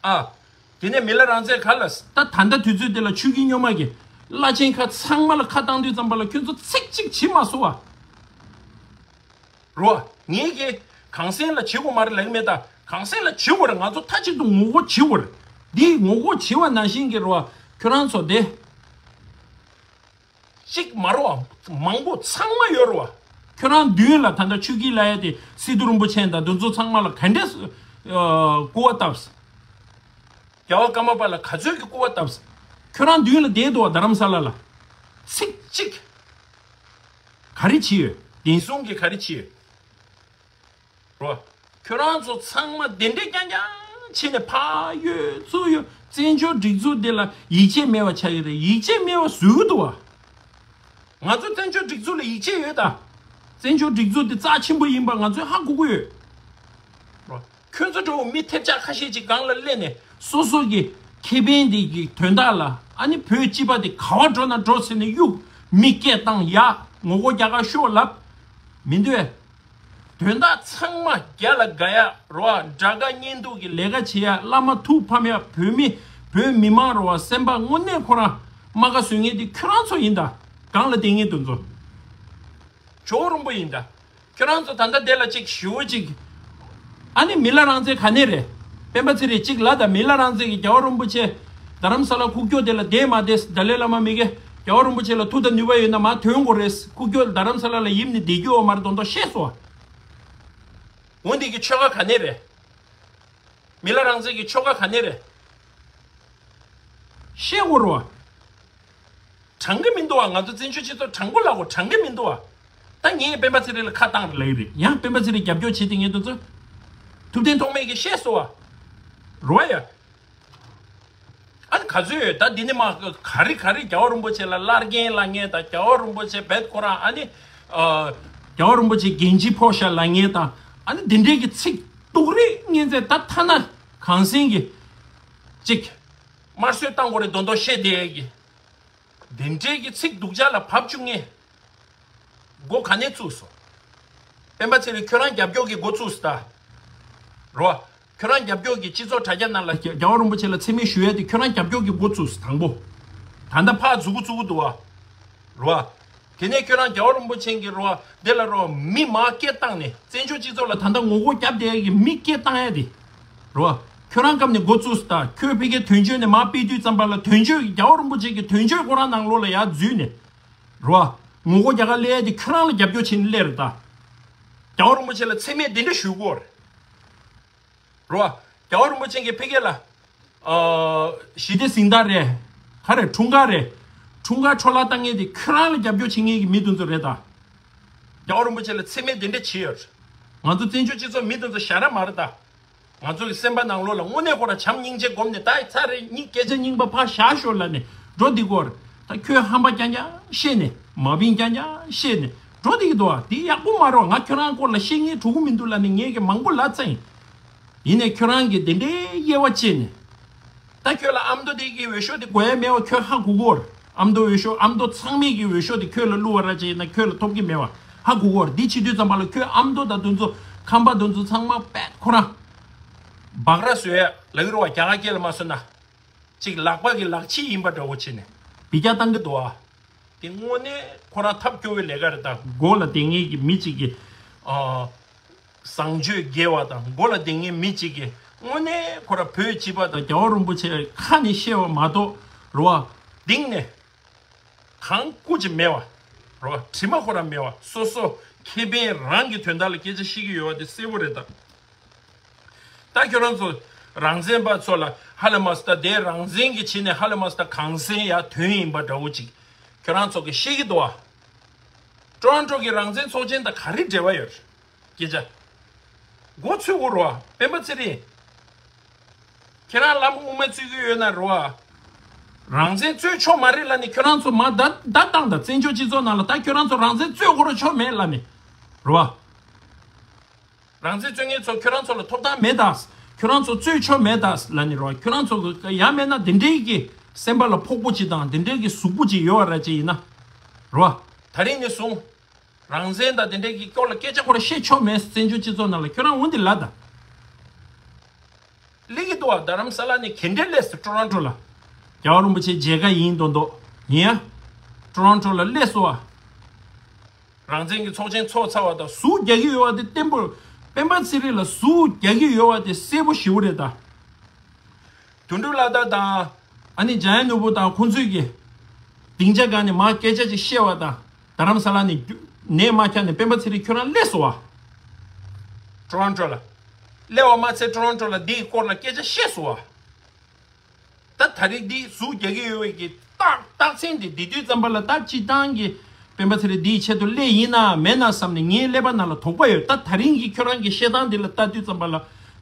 ཨ། དེ་ནས་མི་ལ་རང་བཙན་ག་ལ། ད་ད་ལྟ་དུས་ཚོད་འདི་ལ་ཆོས་བརྒྱུད་རྙོག་མ་གི་བླ་ཆེན་ཁག་ཚང་མ་ལ་ཁ་བཏང་དུས་ཙམ་པ་ལ་ཁྱོད་ཚོ་ཚིག་གཅིག་བྱེད་མ་སོང་བ། རོ། ངེད་ཀྱིས་གང་ཟེར་ལ་བྱེད་དགོས་མ་རེད་ལབ་ཀྱི་མེད་ད། གང་ཟེར་ལ་བྱེད་དགོས་རེད། ང་ཚོ་མཐའ་གཅིག་ཏུ་ངོ་རྒོལ་བྱེད་དགོས་རེད། འདི་ངོ་རྒོལ་བྱེད་པ་ནང་བཞིན་གྱི་རོ། ཁྱོད་རང་ཚོ་དེ། གཅིག་མ་རེད་བ། མང་པོ་ཚང་མ་ཡོད་རེད་བ། ཁྱོད་རང་མདུན་ལ་ད་ལྟ་ཆོས་སྐྱིད་ལབ་ཡ་དེ་སི་ཏུ་རིན་པོ་ཆེ་དང་འདི་ཚོ་ཚང་མ་ལ་ག་འདྲས་སྐུར་བ་བཏབས། རྒྱལ་བ་ཀརྨ་པ་ལ་ག་ཚོད་ཀྱི་སྐུར་བ་བཏབས། ཁྱོད་རང་མདུན་ལ་བསྡད་འདུག་བ་རྡ་རམ་ས་ལ་ལ། ཚིག་གཅིག་ག་རེ་བྱས་ཡོད། བདེན་སྲུང་གི་ག་རེ་བྱས་ཡོད། རོ། ཁྱོད་རང་ཚོ་ཚང་མ་དེ་འདྲས་རྐྱང་རྐྱང་བྱས་ནས་ཕར་གཡུག་ཚུར་གཡུག་བཙན་བྱོལ་སྒྲིག་འཛུགས་དེ་ལ་ཡིད་ཆེས་མེད་པ་ཆགས་ཀྱི་རེད། ཡིད་ཆེས་མེད་པ་བཟོས་འདུག་བ། ང་ཚོ་བཙན་བྱོལ་སྒྲིག་འཛུགས་ལ་ཡིད་ཆེས་ཡོད་ད། བཙན་བྱོལ་སྒྲིག་འཛུགས་དེ་རྩ་ཆེན་པོ་ཡིན་པ་ང་ཚོས་ཧ་གོ་གི་ཡོད། རོ། ཁྱོད་ཚོ་འདྲ་བོ་མི་ཐེབས་ཆག་ཁ་ཤས་ཅིག་སྒང་ལ་སླེབས་ནས་སོ་སོ་གི་ཁེ་ཕན་དེ་གི་དོན་དག་ལ་ཨ་ནི་བོད་སྤྱི་པ་དེ་ག་བ་འགྲོ་ན་འགྲོ་ཟེར་ནས་གཡུག་མི་སྐད་བཏང་ཡག་ངོ་རྒོལ་རྒྱག་ག་ཤོག་ལབ། མི་འདོད། དོན་དག་ཚང་མ་རྒྱ་ལ་དགའ་ཡ་རོ། དགྲ་དགའ་གཉེན་སྡུག་གི་ལས་ཀ་བྱེད་ཡ། བླ་མ་ཐུགས་ཕམ་ཡ། བོད་མི་བོད་མི་མང་རོ་བ་སེམས་པ་དངོས་གནས་ཁོ་རང་རྨ་ཁ་བཟོ་མཁན་དེ་ཁྱོད་རང་ཚོ་ཡིན་ད། སྒང་ལ་བསྡད་མཁན་དེ་ཚོ་ཇོ་བོ་རིན་པོ་ཡིན་ད། ཁྱོད་རང་ཚོ་ད་ལྟ་དེ་ལ་ཅིག་ཞུ་བོ་ཅིག་ཨ་ནི་མི་ལ་རང་བཙན་ག་ནས་རེད། སྤེན་པ་ཚེ་རིང་གཅིག་ལ་ད་མི་ལ་རང་བཙན་གྱི་རྒྱལ་བ་རིན་པོ་ཆེ་རྡ་རམ་ས་ལ་ཁུག་ཀྱོག་དེ་ལ་བསྡད་མ་བསྡད། ཏཱ་ལའི་བླ་མ་མི་དགེ་རྒྱལ་བ་རིན་པོ་ཆེ་ལ་མཐུ་དང་ནུས་པ་ཡོད་ན་མར་ཐོན་དགོས་རེད། ཁུག་ཀྱོག་རྡ་རམ་ས་ལ་ལ་ཡིབ་ནས་བསྡད་རྒྱུ་ཡོད་མ་རེད་མདོག་མདོག་བཤད་སོང་། འོ་འདི་གི་ཆོལ་ཁ་ག་ནས་རེད། མི་ལ་རང་བཙན་གྱི་ཆོལ་ཁ་ག་ནས་རེད། བཤད་དགོས་རེད་བ། དྲང་གི་མི་འདུག་བ། ང་ཚོ་བཙན་བྱོལ་སྤྱི་ཚོགས་དྲང་པོ་ལབ་དགོས། དྲང་གི་མི་འདུག་བ། ད་ངས་སྤེན་པ་ཚེ་རིང་ལ་ཁ་བཏང་རེད་ལབ་ཀྱི་རེད། ཡང་སྤེན་པ་ཚེ་རིང་རྒྱབ་སྐྱོར་བྱེད་དེ་ངས་དེ་ཚོ་ཐུབ་བསྟན་ཐོགས་མེད་ཀྱིས་བཤད་སོང་བ། རོ་ཡ། ཨ་ནི་ག་ཚོད་ཡོད་ད། འདི་ནི་མ་ག་རེ་ག་རེ་རྒྱལ་བ་རིན་པོ་ཆེ་ལ་བླར་རྒན་ལབ་མཁན་དང་རྒྱལ་བ་རིན་པོ་ཆེ་བེད་ཁོ་རང་ཨ་ནི། ཨ། རྒྱལ་བ་རིན་པོ་ཆེ་རྒན་གྱི་ཕོ་ཤ་ལབ་མཁན་དང་ཨ་ནི་འདི་འདྲས་ཀྱི་ཚིག་སྡུག་རིགས་ངན་ཚད་ད་ཐ་ན་གངས་སེང་གི་ཅིག་དམར་གསོད་བཏང་དགོས་རེད་མདོག་མདོག་བཤད་བསྡད་ཡས་ཀྱི། དེ་འདྲའི་གི་ཚིག་སྡུག་ཅག་ལ་བབ་བཅུག་ངས། འགོ་ག་ནས་བཙུགས་སོང་། སྤེན་པ་ཚེ་རིང་ཁྱོད་རང་རྒྱབ་སྐྱོར་གྱི་འགོ་བཙུགས་སོང་ད། རོ། ཁྱོད་རང་རྒྱབ་སྐྱོར་གྱི་སྤྱི་ཚོགས་དྲ་རྒྱ་ནང་ལ་རྒྱལ་བ་རིན་པོ་ཆེ་ལ་མཚན་སྨད་ཞུ་ཡས་དེ་ཁྱོད་རང་རྒྱབ་སྐྱོར་གྱི་འགོ་བཙུགས་སོང་དང་པོ། ད་ལྟ་ཕར་འཛུགས་འགོ་བཙུགས་འདུག་བ། རོ། དེ་ནས་ཁྱོད་རང་རྒྱལ་བ་རིན་པོ་ཆེ་གི་རོ། འདི་ལ་རོ་མི་མ་སྐད་བཏང་ནས་བཙན་བྱོལ་སྤྱི་ཚོགས་ལ་ད་ལྟ་ངོ་རྒོལ་རྒྱབ་བསྡད་ཡས་ཀྱི་མི་སྐད་བཏང་ཡས་དེ། རོ། ཁྱོད་རང་སྐབས་ནས་འགོ་བཙུགས་སོང་ད་ཁྱོད་ཕ་གིའི་དོན་གཅོད་ནས་མར་ཕུད་དུས་ཙམ་པ་ལ་དོན་གཅོད་རྒྱལ་བ་རིན་པོ་ཆེ་གི་དོན་གཅོད་ཁོ་རང་ནང་ལོགས་ལ་ཡར་འཛུལ་ནས། རོ། ངོ་རྒོལ་རྒྱག་ག་སླེབས་ཡས་དེ་ཁྱོད་རང་ལ་རྒྱབ་སྐྱོར་བྱས་ནས་སླེབས་རེད་ད། རྒྱལ་བ་རིན་པོ་ཆེ་ལ་མཚན་སྨད་དེ་འདྲ་ཞུ་དགོས་རེད། རོ། རྒྱལ་བ་རིན་པོ་ཆེ་གིས་ཕ་གི་ལ། ཨ། ཞི་བདེ་གཟེངས་རྟགས་རེད། ག་རེ་འཁྲུངས་སྐར་རེད། འཁྲུངས་སྐར་འཕྲོ་བརླག་བཏང་མཁན་དེ་ཁྱོད་རང་ལ་རྒྱབ་སྐྱོར་བྱེད་མཁན་གྱི་མི་དེ་ཚོ་རེད་ད། རྒྱལ་བ་རིན་པོ་ཆེ་ལ་མཚན་སྨད་དེ་འདྲ་བྱེད་ཡོད་རེད། ང་ཚོ་བཙན་བྱོལ་སྤྱི་ཚོགས་མི་དེ་ཚོ་ཞ་ར་མ་རེད་ད། ང་ཚོ་གི་སེམས་པ་ནང་ལོགས་ལ་དངོས་གནས་ཁོ་ར་བྱམས་སྙིང་རྗེ་སྒོམ་ནས་ད་ཚར་རེ་གཉིས་སྐད་ཆ་རྙིང་པ་ཕར་བཞག་ཤོག་ལབ་ནས་འགྲོ་འདི་སྐོར། ད་ཁྱོད་ཧམ་པ་རྐྱང་རྐྱང་བཤད་ནས་མ་བིན་རྐྱང་རྐྱང་བཤད་ནས་འགྲོ་འདི་གི་འདུག་ཨ། འདི་ཡག་པོ་མ་རེད། ང་ཁྱོད་རང་སྐོར་ལ་བཤད་མཁན་གྲུ་གུ་མི་འདུག་ལབ་ནས་ངས་གི་མང་པོ་ལབ་ཚར་ཡིན། ཡིན་ནས་ཁྱོད་རང་གིས་དེ་འདྲའི་དབྱེ་བ་ཕྱེ་ནས། ད་ཁྱོད་ལ་ཨ་མདོ་དེ་གི་འོས་ཤོག་དེ་དགོས་ཡ་མེད་པ་ཁྱོད་ཧ་གོ་གོ། ཨ་མདོ་འོས་ཤོག་ཨ་མདོ་ཚང་མས་ཀྱི་འོས་ཤོག་དེ་ཁྱོད་ལ་བླུགས་པ་ར་ཅིག་ཡིན་ན་ཁྱོད་ལ་ཐོབ་ཀྱི་མེད་པ་ཧ་གོ་གོ། འདི་བྱེད་དུས་ཙམ་པ་ལ་ཁྱོད་ཨ་མདོ་དང་དེ་ཚོ་ཁམས་པ་དེ་ཚོ་ཚང་མ་པད་ཁོ་རང་། སྦག་ར་བཟོས་ལ་གི་རོ་བ་རྒྱ་གར་སྐད་ལ་མ་བཟོས་ན། ཅིག་ལག་པ་གི་ལག་ཕྱིས་ཡིན་པ་འདྲ་བོ་བྱས་ནས་འབུད་རྒྱག་བཏང་གི་འདུག་ཨ། དེ་དངོས་གནས་ཁོ་རང་ཐབས་སྐྱོ་བོའི་ལས་ཀ་རེད་ད། མགོ་ལ་བསྡད་མཁན་གྱི་མི་གཅིག་གིས། ཨ། བཟང་སྤྱོད་དགེ་བ་དང་མགོ་ལ་བསྡད་མཁན་མི་གཅིག་གིས་དངོས་གནས་ཁོ་ར་བོད་སྤྱི་པ་དང་རྒྱལ་བ་རིན་པོ་ཆེ་ཁ་ནས་བཤད་པ་མ་གཏོགས་རོ་བ། གཏིང་ནས་གང་སྐུ་ཅིག་མེད་པ། རོ་བ་དྲི་མ་ཁོ་ར་མེད་པ། སོ་སོ་ཁེ་ཕན་རང་གི་དོན་དག་ལ་སྐད་ཆ་བཤད་ཀྱི་ཡོད་པ་དེ་གསལ་པོ་རེད་ད། ད་ཁྱོད་རང་ཚོ་རང་བཙན་པ་ཚོ་ལ་ཧ་ལས་མ་སོང་། ད་དེ་རང་བཙན་གྱི་བྱས་ནས་ཧ་ལས་མ་སོང་། ད་གངས་ཅན་ཡར་ཐོན་ཡིན་པ་འདྲ་བོ་ཅིག་ཁྱོད་རང་ཚོ་གི་ཤེས་ཀྱི་འདུག་བ། ཀྲོ་རོན་ཀྲོ་གི་རང་བཙན་ཚོགས་ཆེན་དང་ག་རེ་འབྲེལ་བ་ཡོད་རེད། སྐད་ཆ་མགོ་ཚོས་གོ་རོ་བ། སྤེན་པ་ཚེ་རིང་། ཁྱེད་རང་ལམ་དབུ་མ་རྩོད་ཀྱི་ཡོད་ན་རོ་བ། རང་བཙན་རྩོད་ཆོག་མ་རེད་ལབ་ནས་ཁྱོད་རང་ཚོ་མར་བརྡ་བརྡ་བཏང་དང་། བཙན་བྱོལ་སྤྱི་ཚོགས་ནང་ལ་ད་ཁྱོད་རང་ཚོ་རང་བཙན་རྩོད་དགོས་རོ་ཆོག་མེད་ལབ་ནས་རོ་བ། རང་བཙན་རྩོད་མཁན་ཚོ་ཁྱོད་རང་ཚོ་ལ་ཐོབ་ཐང་མེད་ད། ཁྱོད་རང་ཚོ་རྩོད་ཆོག་མེད་ད་ལབ་ནས་རོ། ཁྱོད་རང་ཚོ་གི་ཡང་མེད་ན་དེ་འདྲའི་གི་སེམས་པ་ལ་ཕོག་པོ་ཅིག་དང་དེ་འདྲའི་གི་གཟུགས་པོ་ཅིག་ཡོད་པ་ར་ཅིག་ཡིན་ན་རོ། ད་རིང་ནས་བཟུང་རང་བཙན་དང་དེ་འདྲའི་གི་སྐོར་ལ་སྐད་ཆ་ཁོ་ར་བཤད་ཆོག་མེད། བཙན་བྱོལ་སྤྱི་ཚོགས་ནང་ལ་ཁྱོད་རང་འོན་ཏེ་ལབ་ད། སླེབས་ཀྱི་འདུག་བ། རྡ་རམ་ས་ལ་ནས་ག་འདྲས་སླེབས་སོང་། ཀྲོ་རོན་ཀྲོ་ལ། རྒྱལ་བ་རིན་པོ་ཆེ་མཇལ་ཁ་ཡིན་མདོག་མདོག་ཡིན་ཡ། ཀྲོ་རོན་ཀྲོ་ལ་སླེབས་སོང་བ། རང་བཙན་གྱི་ཚོགས་ཆེན་ཚོགས་ཚར་བ་དང་ཟུག་རྒྱག་གི་ཡོད་པ་དེ་བརྟན་པོ། སྤེན་པ་ཚེ་རིང་ལ་ཟུག་རྒྱག་གི་ཡོད་པ་དེ་གསལ་པོ་ཞེ་པོ་རེད་ད། དོན་གྲུབ་ལྷ་དར་དང་། ཨ་ནི་འཇམ་དབྱངས་ནོར་བུ་དང་ཁོང་ཚོས་ཀྱི་སྡིངས་ཆ་སྒང་ནས་མར་སྐད་ཆ་ཅིག་བཤད་པ་དང་། རྡ་རམ་ས་ལ་ནས་རྒྱུ་ནས་མར་འཁྱམས་ནས་སྤེན་པ་ཚེ་རིང་ཁྱོད་རང་སླེབས་སོང་བ། ཀྲོ་རོན་ཀྲོ་ལ། སླེབས་པ་མ་ཚད་ཀྲོ་རོན་ཀྲོ་ལ་འདིའི་སྐོར་ལ་སྐད་ཆ་བཤད་སོང་བ། ད་ད་རེས་འདི་ཟུག་རྒྱག་གི་ཡོད་པའི་གི་རྟགས་རྟགས་མཚན་དེ་འདི་དུས་ཙམ་པ་ལ་ད་སྤྱི་བཏང་གི་སྤེན་པ་ཚེ་རིང་འདིའི་ཆེད་དུ་སླེབས་ཡིན་ན་མེད་ན་བསམ་ནས་ངའི་ཀླད་པ་ནང་ལ་དོགས་པ་ཡོད། ད་ད་རིང་གི་ཁྱོད་རང་གི་བཤད་སྟངས་འདི་ལ་ལྟ་དུས་ཙམ་པ་ལ་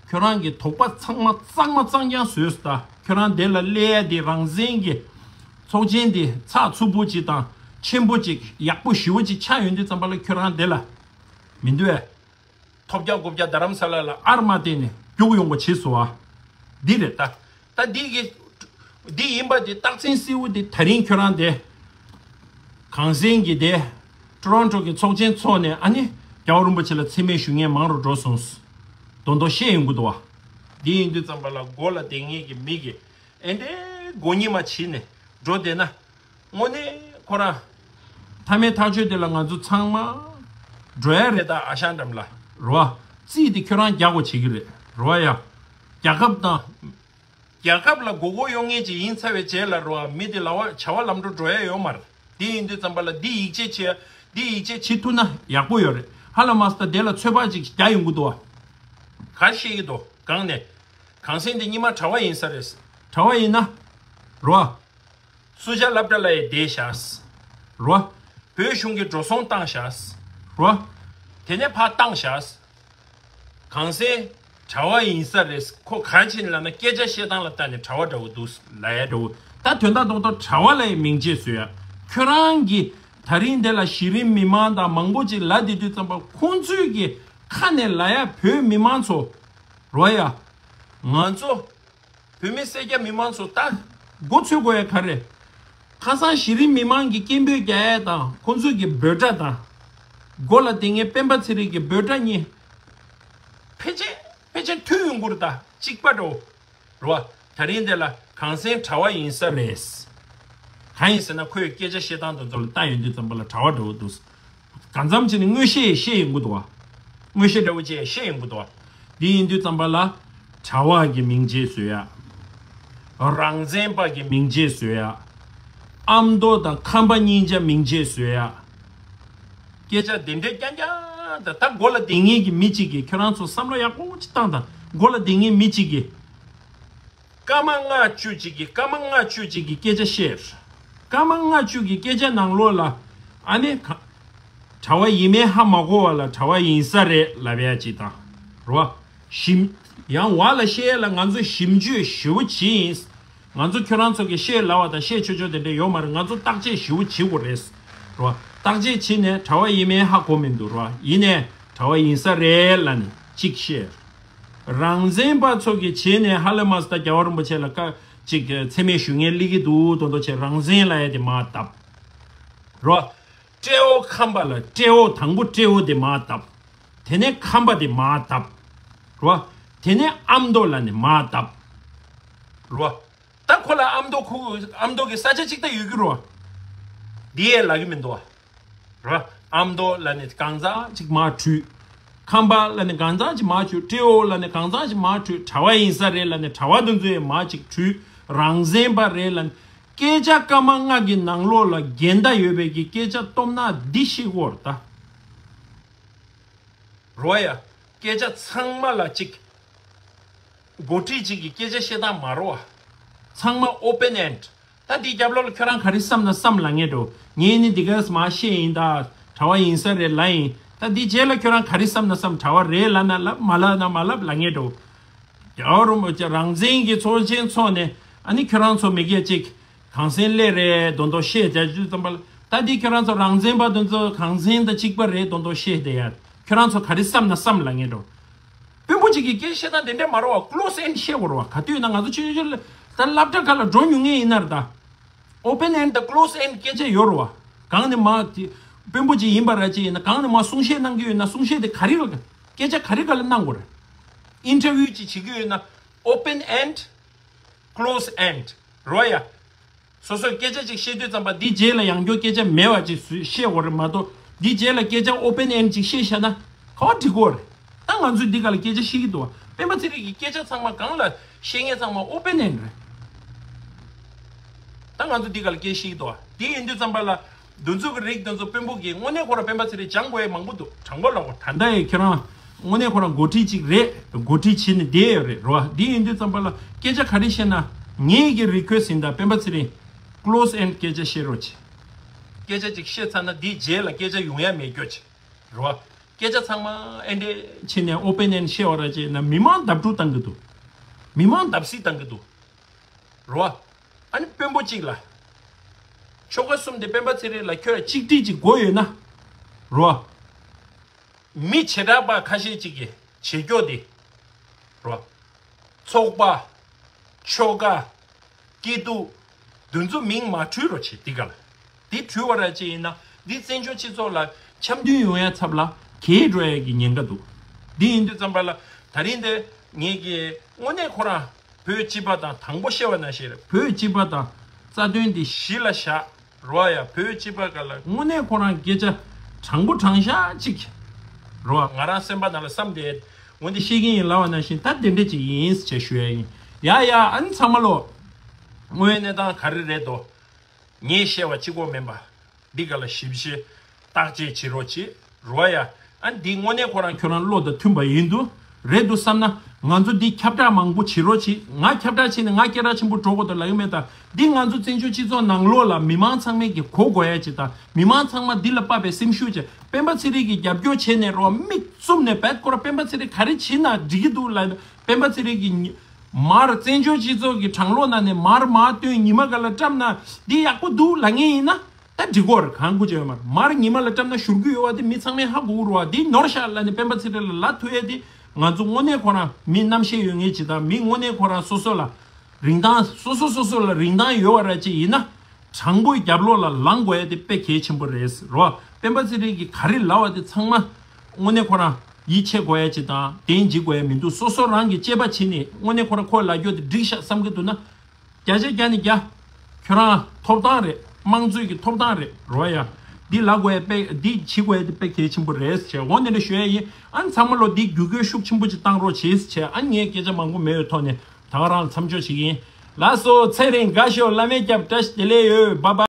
ཁྱོད་རང་གི་དོགས་པ་ཚང་མ་གཙང་མ་གཙང་རྐྱང་བཟོས་སོང་། ད་ཁྱོད་རང་དེ་ལ་སླེབས་ཡ་དེ་རང་བཙན་གྱི་ཚོགས་ཆེན་དེ་ཚགས་ཚུད་པོ་ཅིག་དང་ཆེན་པོ་ཅིག་ཡག་པོ་ཞེ་པོ་ཅིག་ཆགས་ཡོང་དུས་ཙམ་པ་ལ་ཁྱོད་རང་དེ་ལ་མི་འདུག་ཨེ། ཐོབ་རྒྱག་དགོས་རྒྱག་རྡ་རམ་ས་ལ་ལ་ཨར་མ་བསྟན་ནས་རྒྱུགས་ཡོང་པ་བྱས་སོང་བ། འདི་རེད་ད། ད་འདི་གི་འདི་ཡིན་པ་འདི་རྟགས་མཚན་གསལ་བོ་འདི་ད་རིང་ཁྱོད་རང་དེ་གངས་ཅན་གྱི་དེ་ཀྲོ་རོན་ཀྲོ་གི་ཚོགས་ཆེན་ཚོགས་ནས་ཨ་ནི་རྒྱལ་བ་རིན་པོ་ཆེ་ལ་མཚན་སྨད་ཞུ་མཁན་མང་རུ་འགྲོ་སོང་། མདོག་མདོག་བཤད་ཡོང་གི་འདུག་བ། འདི་ཡིན་དུས་ཙམ་པ་ལ་མགོ་ལ་བསྡད་མཁན་གྱི་མི་གི་ཨེ་འདྲའི་མགོ་གཉིས་མ་བྱས་ནས་འགྲོ་བསྡད་ན། དངོས་གནས་ཁོ་རང་། མཐའ་མའི་ཐག་གཅོད་དེ་ལ་ང་ཚོ་ཚང་མ་འགྲོ་ཡ་རེད་ད། ཨ་ཞང་འགྲམ་ལ་རོ་བ། རྩིས་དེ་ཁྱོད་རང་རྒྱག་དགོས་བྱེད་ཀྱི་རེད་རོ་བ་ཡ། རྒྱལ་ཁབ་དང་། རྒྱལ་ཁབ་ལ་མགོ་སྐོར་གཡོག་མཁན་ཅིག་ཡིན་ཚར་བའི་རྗེས་ལ་རོ་བ་མི་དེ་ལ་བ་བྱ་བ་ལམ་འགྲོ་འགྲོ་ཡ་ཡོད་མ་རེད། དེ་ཡིན་དུས་ཙམ་པ་ལ་འདི་ཡིད་ཆེས་བྱེད། འདི་ཡིད་ཆེས་བྱེད་ཐུབ་ན་ཡག་པོ་ཡོད་རེད། ཧ་ལ་མ་སྟ་དེ་ལ་ཚོད་དཔག་ཅིག་རྒྱག་ཡོང་གི་འདུག་བ། ག་ཤེས་ཀྱི་འདུག་གང་ནས། གངས་སེང་དེ་སྙེ་མ་གྲྭ་བ་ཡིན་ས་རེད། གྲྭ་བ་ཡིན་ན། རོ་བ། སུ་ཇཱ་སློབ་གྲྭ་ལ་ཡི་བསྡད་བཞག་རོ། བོད་གཞུང་གི་འགྲོ་སོང་བཏང་བཞག་རོ། དེ་ནས་ཕར་བཏང་བཞག་གངས་སེང་གྲྭ་བ་ཡིན་ས་རེད། ཁོ་ག་ཕྱིན་ལབ་ན་སྐད་ཆ་བཤད་སྟངས་ལ་ལྟ་ནས་གྲྭ་བ་འདྲ་བོ་འདུག་ལབ་ཡ་འདྲ་བོ། ད་དོན་དག་རྡོག་རྡོག་གྲྭ་བ་ལ་ཡི་མིང་ཆད་བཟོས་ཡ། ཁྱོད་རང་གིས་ད་རིང་འདི་ལ་གཞི་རིམ་མི་མང་དང་མང་པོ་ཅིག་ལབ་བསྡད་དུས་ཙམ་པ་ཁོང་ཚོས་ཀྱི་ཁ་ནས་ལབ་ཡ་བོད་མི་མང་ཚོ་རོ་ཡ། ང་ཚོ། བོད་མི་སེར་སྐྱ་མི་མང་ཚོ་ད། མགོ་ཚོས་དགོས་ཡ་ག་རེ། ཁ་སང་གཞི་རིམ་མི་མང་གི་སྐད་འབོད་རྒྱག་ཡ་དང་ཁོང་ཚོས་ཀྱི་འབོད་སྒྲ་དང་། མགོ་ལ་དེ་ངའི་སྤེན་པ་ཚེ་རིང་གི་འབོད་སྒྲ་གཉིས། ཕལ་ཆེར་ཕལ་ཆེར་མཐུན་ཡོང་གི་རེད་ད། གཅིག་པ་འགྲོ། རེད་བ། ད་རིང་འདི་ལ་གངས་སེང་གྲྭ་བ་ཡིན་ས་རེད། གང་ཡིན་ཟེར་ན་ཁོས་སྐད་ཆ་བཤད་སྟངས་དེ་ཚོ་ལ་ལྟ་ཡོང་དུས་ཙམ་པ་ལ་གྲྭ་བ་འདྲ་བོ་འདུག་གང་འཚམ་བྱས་ནས་མངོན་ཤེས་བཤད་ཡོང་གི་འདུག་བ། མངོན་ཤེས་འདྲ་བོ་བྱས་བཤད་ཡོང་གི་འདུག་བ། འདི་ཡིན་དུས་ཙམ་པ་ལ་གྲྭ་བ་གི་མིང་བརྗེས་བཟོས་ཡ། རང་བཙན་པ་གི་མིང་བརྗེས་བཟོས་ཡ། ཨ་མདོ་དང་ཁམས་པ་གཉིས་ཆ་མིང་བརྗེས་བཟོས་ཡ། སྐད་ཆ་དེ་འདྲའི་རྐྱང་རྐྱང་དང་ད་མགོ་ལ་དེ་ངེད་ཀྱི་མི་གཅིག་གིས། ཁྱོད་རང་ཚོ་བསམ་བློ་ཡག་པོ་ཅིག་བཏང་དང་། མགོ་ལ་དེ་ངེད་མི་གཅིག་གིས། སྐར་མ་ལྔ་བཅུ་གཅིག་གི་སྐར་མ་ལྔ་བཅུ་གཅིག་གི་སྐད་ཆ་བཤད། སྐར་མ་ལྔ་བཅུ་གི་སྐད་ཆ་ནང་ལོགས་ལ་ཨ་ནི་ག་གྲྭ་བ་ཡིན་མིན་ཧ་མ་གོ་བ་ལ་གྲྭ་བ་ཡིན་ས་རེད་ལབ་ཡ་ཅིག་དང་། རེད་བ། ཞིབ་ཡང་བ་ལ་བཤད་ཡ་ལ་ང་ཚོ་ཞིབ་འཇུག་ཞེ་པོ་བྱེད་ཡིན། ང་ཚོ་ཁྱོད་རང་ཚོ་གི་བཤད་སླ་བ་དང་བཤད་ཆོག་ཆོག་དེ་འདྲ་ཡོད་མ་རེད། ང་ཚོ་བརྟག་དཔྱད་ཞེ་པོ་བྱེད་དགོས་རེད། རེད་བ། བརྟག་དཔྱད་བྱེད་ནས་གྲྭ་བ་ཡིན་མིན་ཧ་གོ་མི་འདུག་རེད་བ། ཡིན་ནའི་གྲྭ་བ་ཡིན་ས་རེད་ལབ་ནས་གཅིག་བཤད། རང་བཙན་པ་ཚོ་གི་བྱས་ནས་ཧ་ལས་མ་སོང་། ད་རྒྱལ་བ་རིན་པོ་ཆེ་ལ་བཀའ་ཅིག་མཚན་སྨད་ཞུ་མཁན་སླེབས་ཀྱི་འདུག་མདོག་མདོག་བྱས་རང་བཙན་ལབ་ཡ་དེ་མར་བརྡབས། རོ། སྤྲེའུ་ཁམས་པ་ལ་སྤྲེའུ་དང་པོ་སྤྲེའུ་དེ་མར་བརྡབས། དེ་ནས་ཁམས་པ་དེ་མར་བརྡབས། རོ། དེ་ནས་ཨ་མདོ་ལབ་ནས་མར་བརྡབས། རོ། ད་ཁོ་ལ་ཨ་མདོ་ཁུ་ཨ་མདོ་གི་ས་ཆ་གཅིག་ད་ཡོད་ཀྱི་རོ། འདི་ཡས་ལབ་ཀྱི་མི་འདུག་བ། རོ། ཨ་མདོ་ལབ་ནས་གང་ཟག་ཅིག་མར་བྲུས། ཁམས་པ་ལབ་ནས་གང་ཟག་ཅིག་མར་བྲུས། སྤྲེའུ་ལབ་ནས་གང་ཟག་ཅིག་མར་བྲུས། གྲྭ་བ་ཡིན་ས་རེད་ལབ་ནས་གྲྭ་བ་དེ་ཚོ་ཡས་མར་ཅིག་བྲུས། རང་བཙན་པ་རེད་ལབ་ནས། སྐད་ཆ་སྐར་མ་ལྔ་གི་ནང་ལོགས་ལ་འགལ་ཟླ་ཡོད་པའི་གི་སྐད་ཆ་སྟོབས་ན་འདི་ཤེས་དགོས་རེད་ད། རོ་ཡ། སྐད་ཆ་ཚང་མ་ལ་གཅིག་འགོ་ཁྲིད་གཅིག་གི་སྐད་ཆ་བཤད་སྟངས་མ་རོ་བ། ཚང་མ་open end། ད་འདི་རྒྱབ་ལོགས་ལ་ཁྱོད་རང་ག་རེ་བསམ་ན་བསམ་ལབ་ངེས་འགྲོ། ངས་ནི་འདི་གས་མ་བཤད་ཡིན་ད། གྲྭ་བ་ཡིན་ས་རེད་ལབ་ཡིན། ད་འདི་རྗེས་ལ་ཁྱོད་རང་ག་རེ་བསམ་ན་བསམ། གྲྭ་བ་རེད་ལབ་ན་ལབ། མ་ལབ་ན་མ་ལབ་ལབ་ངེས་འགྲོ། རྒྱལ་བ་རིན་པོ་ཆེ་རང་བཙན་གྱི་ཚོགས་ཆེན་འཚོགས་ནས་ཨ་ནི་ཁྱོད་རང་ཚོ་མི་སྐད་ཅིག་གངས་སེང་སླེབས་རེད་མདོག་མདོག་བཤད་བྱ་རྒྱུ་ཙམ་པ་ལ། ད་འདི་ཁྱོད་རང་ཚོ་རང་བཙན་པ་དེ་ཚོ་གངས་སེང་དང་གཅིག་པ་རེད་མདོག་མདོག་བཤད་བསྡད་ཡ། ཁྱོད་རང་ཚོ་ག་རེ་བསམ་ན་བསམ་ལབ་ངེས་འགྲོ། དཔོན་པོ་གཅིག་གིས་སྐད་བཤད་སྟངས་དེ་འདྲ་མ་རེད་བ། close end བཤད་དགོས་རེད་བ། ག་དུས་ན་ང་ཚོ་ཆུང་ཆུང་ལ་ད་སློབ་གྲྭ་ཁག་ལ་འགྲོ་མྱོང་མཁན་ཡིན་ན་རེད་ད། open end དང་close end སྐད་ཆ་ཡོད་རེད་བ། གང་ནས་མ་དེ་དཔོན་པོ་གཅིག་ཡིན་པ་ར་ཅིག་ཡིན་ན་གང་ནས་མ་གསུང་བཤད་གནང་གི་ཡོད་ན་གསུང་བཤད་དེ་ག་རེ་ལ་སྐད་ཆ་ག་རེ་ག་ལ་གནང་དགོས་རེད། interview ཅིག་བྱེད་ཀྱི་ཡོད་ན་open end close end རེད་བ་ཡ། སོ་སོས་སྐད་ཆ་ཅིག་བཤད་དུས་ཙམ་པ་འདི་རྗེས་ལ་ཡང་བསྐྱར་སྐད་ཆ་མེད་པ་ཅིག་བཤད་དགོས་རེད་མ་གཏོགས། འདི་རྗེས་ལ་སྐད་ཆ་open end ཅིག་བཤད་བཞག་ན་ག་བ་འགྲིག་གོ་རེད། ད་ང་ཚོས་འདི་ག་ལ་སྐད་ཆ་བཤད་ཀྱི་འདུག་བ། སྤེན་པ་ཚེ་རིང་གི་སྐད་ཆ་ཚང་མ་གང་ལ་བཤད་མཁན་ཚང་མ་open end རེད། ད་ང་ཚོ་འདི་ག་ལ་སྐད་བཤད་ཀྱི་འདུག་བ། འདི་ཡིན་དུས་ཙམ་པ་ལ་འདི་ཚོ་གི་རིགས་འདི་ཚོ་དཔོན་པོ་གིས་དངོས་གནས་ཁོ་རང་སྤེན་པ་ཚེ་རིང་སྦྱང་དགོས་ཡ་མང་པོ་འདུག་དྲང་པོ་ལབ་དགོས། ད་ལྟ་ཡི་ཁྱེད་རང་དངོས་གནས་ཁོ་རང་འགོ་ཁྲིད་ཅིག་རེད། འགོ་ཁྲིད་བྱས་ནས་བསྡད་ཡོད་རེད་རོ། འདི་ཡིན་དུས་ཙམ་པ་ལ་སྐད་ཆ་ག་རེ་བཤད་ན་ངེད་ཀྱི་request ཡིན་ད། སྤེན་པ་ཚེ་རིང་close end སྐད་ཆ་བཤད་རོགས་བྱེད། སྐད་ཆ་ཅིག་བཤད་ཚར་ན་འདིའི་རྗེས་ལ་སྐད་ཆ་ཡོང་ཡ་མེད་རྒྱུ་བྱེད་རོ། སྐད་ཆ་ཚང་མ་ཨེ་འདྲས་བྱས་ནས་open end བཤད་བ་ར་བྱས་ན་མི་མང་བརྡབ་འཁྲུག་བཏང་གི་འདུག་མི་མང་བརྡབ་གསིག་བཏང་གི་འདུག་རོ། ཨ་ནི་དཔོན་པོ་གཅིག་ལ། ཆོལ་ཁ་གསུམ་དེ་སྤེན་པ་ཚེ་རིང་ལ་ཁྱོད་གཅིག་སྒྲིལ་གཅིག་དགོས་ཡོད་ན། རོ། མི་བྱེ་བྲག་པ་ཁ་ཤས་གཅིག་གིས་བྱེད་སྐྱོ་དེ། རོ། ཚོགས་པ། ཆོལ་ཁ། སྐྱིད་སྡུག་འདི་ཚོ་མིང་མ་བྲུས་རོགས་བྱེད་འདི་ག་ལ། འདི་བྲུས་བ་ར་ཅིག་ཡིན་ན་འདི་བཙན་བྱོལ་སྤྱི་ཚོགས་ལ་འཆམ་མཐུན་ཡོང་ཡ་ཚབ་ལ་གས་འགྲོ་ཡ་གི་ཉེན་ཁ་འདུག་འདི་ཡིན་དུས་ཙམ་པ་ལ་ད་རིང་འདི་ངེད་ཀྱི་དངོས་གནས་ཁོ་རང་བོད་སྤྱི་པ་དང་དང་པོ་བཤད་བ་ནང་བཞིན་རེད། བོད་སྤྱི་པ་དང་རྩ་དོན་འདི་གཞི་ལ་བཞག་རོ་ཡ། བོད་སྤྱི་པ་ག་ལ་དངོས་གནས་ཁོ་རང་སྐད་ཆ་དྲང་པོ་དྲང་བཞག་ཅིག་རོ། ང་རང་སེམས་པ་ནང་ལ་བསམ་དེ་འོན་ཏེ་བཤད་ཀྱི་ཡིན་ལབ་པ་ནང་བཞིན་ད་དེ་འདྲ་ཅིག་ཡིན་ཟེར་ཞུ་ཡ་ཡིན། ཡ་ཡ། ཨ་ནི་ཚང་མ་ལོ། དངོས་ཡོད་གནས་སྟངས་ག་རེ་རེད་དོ། ངས་བཤད་པ་གཅིག་པོ་མིན་པ། འདི་ག་ལ་ཞིབ་ཞིབ་བརྟག་དཔྱད་བྱེད་རོགས་བྱེད་རོ་ཡ། ཨ་ནི་འདི་དངོས་གནས་ཁོ་རང་ཁྱོད་རང་བློ་དང་མཐུན་པ་ཡིན་འདུག་རེད་འདུག་བསམ་ན་ང་ཚོ་འདི་ཁྱབ་བསྒྲགས་མང་པོ་བྱེད་རོགས་བྱེད། ང་ཁྱབ་བསྒྲགས་བྱས་ནས་ང་སྐད་གྲགས་ཆེན་པོ་འགྲོ་དགོས་འདུག་ལབ་ཀྱི་མེད་ད། འདི་ང་ཚོ་བཙན་བྱོལ་སྤྱི་ཚོགས་ནང་ལོགས་ལ་མི་མང་ཚང་མས་ཀྱི་གོ་དགོས་ཡ་ཅིག་དང་མི་མང་ཚང་མ་འདི་ལ་དཔག་པའི་སེམས་ཤུགས་ཅིག་སྤེན་པ་ཚེ་རིང་གི་རྒྱབ་སྐྱོར་བྱས་ནས་རོ། མིག་བཙུམ་ནས་བེད་ཁོ་ར་སྤེན་པ་ཚེ་རིང་ག་རེ་བྱེད་ན་འགྲིག་གི་འདུག་ལབ། སྤེན་པ་ཚེ་རིང་གི་ཉི་མར་བཙན་བྱོལ་སྤྱི་ཚོགས་ཀྱི་གྲང་གློག་ནང་ནས་མར་མར་བཏོན་ཉི་མ་ག་ལ་བཀྲམ་ན་འདི་ཡག་པོ་འདུག་ལབ་མཁན་ཡིན་ན། ད་འགྲིག་གོ་རེད། གང་དགོས་ཀྱི་ཡོད་མ་རེད། མར་ཉི་མ་ལ་བཀྲམ་ན་བཞུར་གི་ཡོད་པ་དེ་མི་ཚང་མས་ཧ་གོ་གི་རེད་བ། འདི་ནོར་ཤག་ལབ་ནས་སྤེན་པ་ཚེ་རིང་ལ་ལབ་ཐུབ་ཡས་དེ་ང་ཚོ་དངོས་གནས་ཁོ་རང་མི་རྣམ་ཤེས་ཡོད་མཁན་ཅིག་དང་མི་དངོས་གནས་ཁོ་རང་སོ་སོ་ལ་ རིན་ཐང་སོ་སོ་སོ་སོ་ལ་རིན་ཐང་ཡོད་པ་ར་ཅིག་ཡིན་ན། དྲང་པོའི་རྒྱབ་ལོགས་ལ་ལངས་དགོས་ཡ་དེ་དཔེ་གལ་ཆེན་པོ་རེད་རོ། སྤེན་པ་ཚེ་རིང་གིས་ག་རེ་ལབ་པ་དེ་ཚང་མ་དངོས་གནས་ཁོ་རང་ཡིད་ཆེས་དགོས་ཡ་ཅིག་དང་དེ་འཇིགས་དགོས་ཡ་མི་འདུག་སོ་སོ་རང་གིས་དཔྱད་པ་བྱེད་ནས་དངོས་གནས་ཁོ་རང་ཁོས་ལབ་རྒྱུ་དེ་འགྲིག་ཤག་བསམ་གྱི་འདུག་ན། བརྒྱ་ཆ་བརྒྱ་ནས་བརྒྱ། ཁྱོད་རང་ཐོབ་ཐང་རེད། དམངས་གཙོའི་གི་ཐོབ་ཐང་རེད་རོ་ཡ། འདི་ལབ་དགོས་ཡ་དཔེ་འདི་བྱེད་དགོས་ཡ་དེ་དཔེ་གལ་ཆེན་པོ་རེད་ཟེར་བྱས་འོ་ནས་ལ་ཞུ་ཡ་ཡིན། ཨ་ནི་ཚང་མ་ལོ་འདི་བརྒྱུད་སྐུལ་ཤུགས་ཆེན་པོ་ཅིག་བཏང་རོགས་བྱེད་ཟེར་བྱས་ཨ་ནི་ངས་སྐད་ཆ་མང་པོ་མེད་པའི་ཐོག་ནས་ད་ག་རང་ལ་མཚམས་འཇོག་བྱེད་ཀྱི་ཡིན། ལགས་སོ་ཚེ་རིང་དགའ་ཤོག་བླ་མའི་སྐྱབས་བཀྲ་ཤིས་བདེ་ལེགས་ཡོད་བ་བ།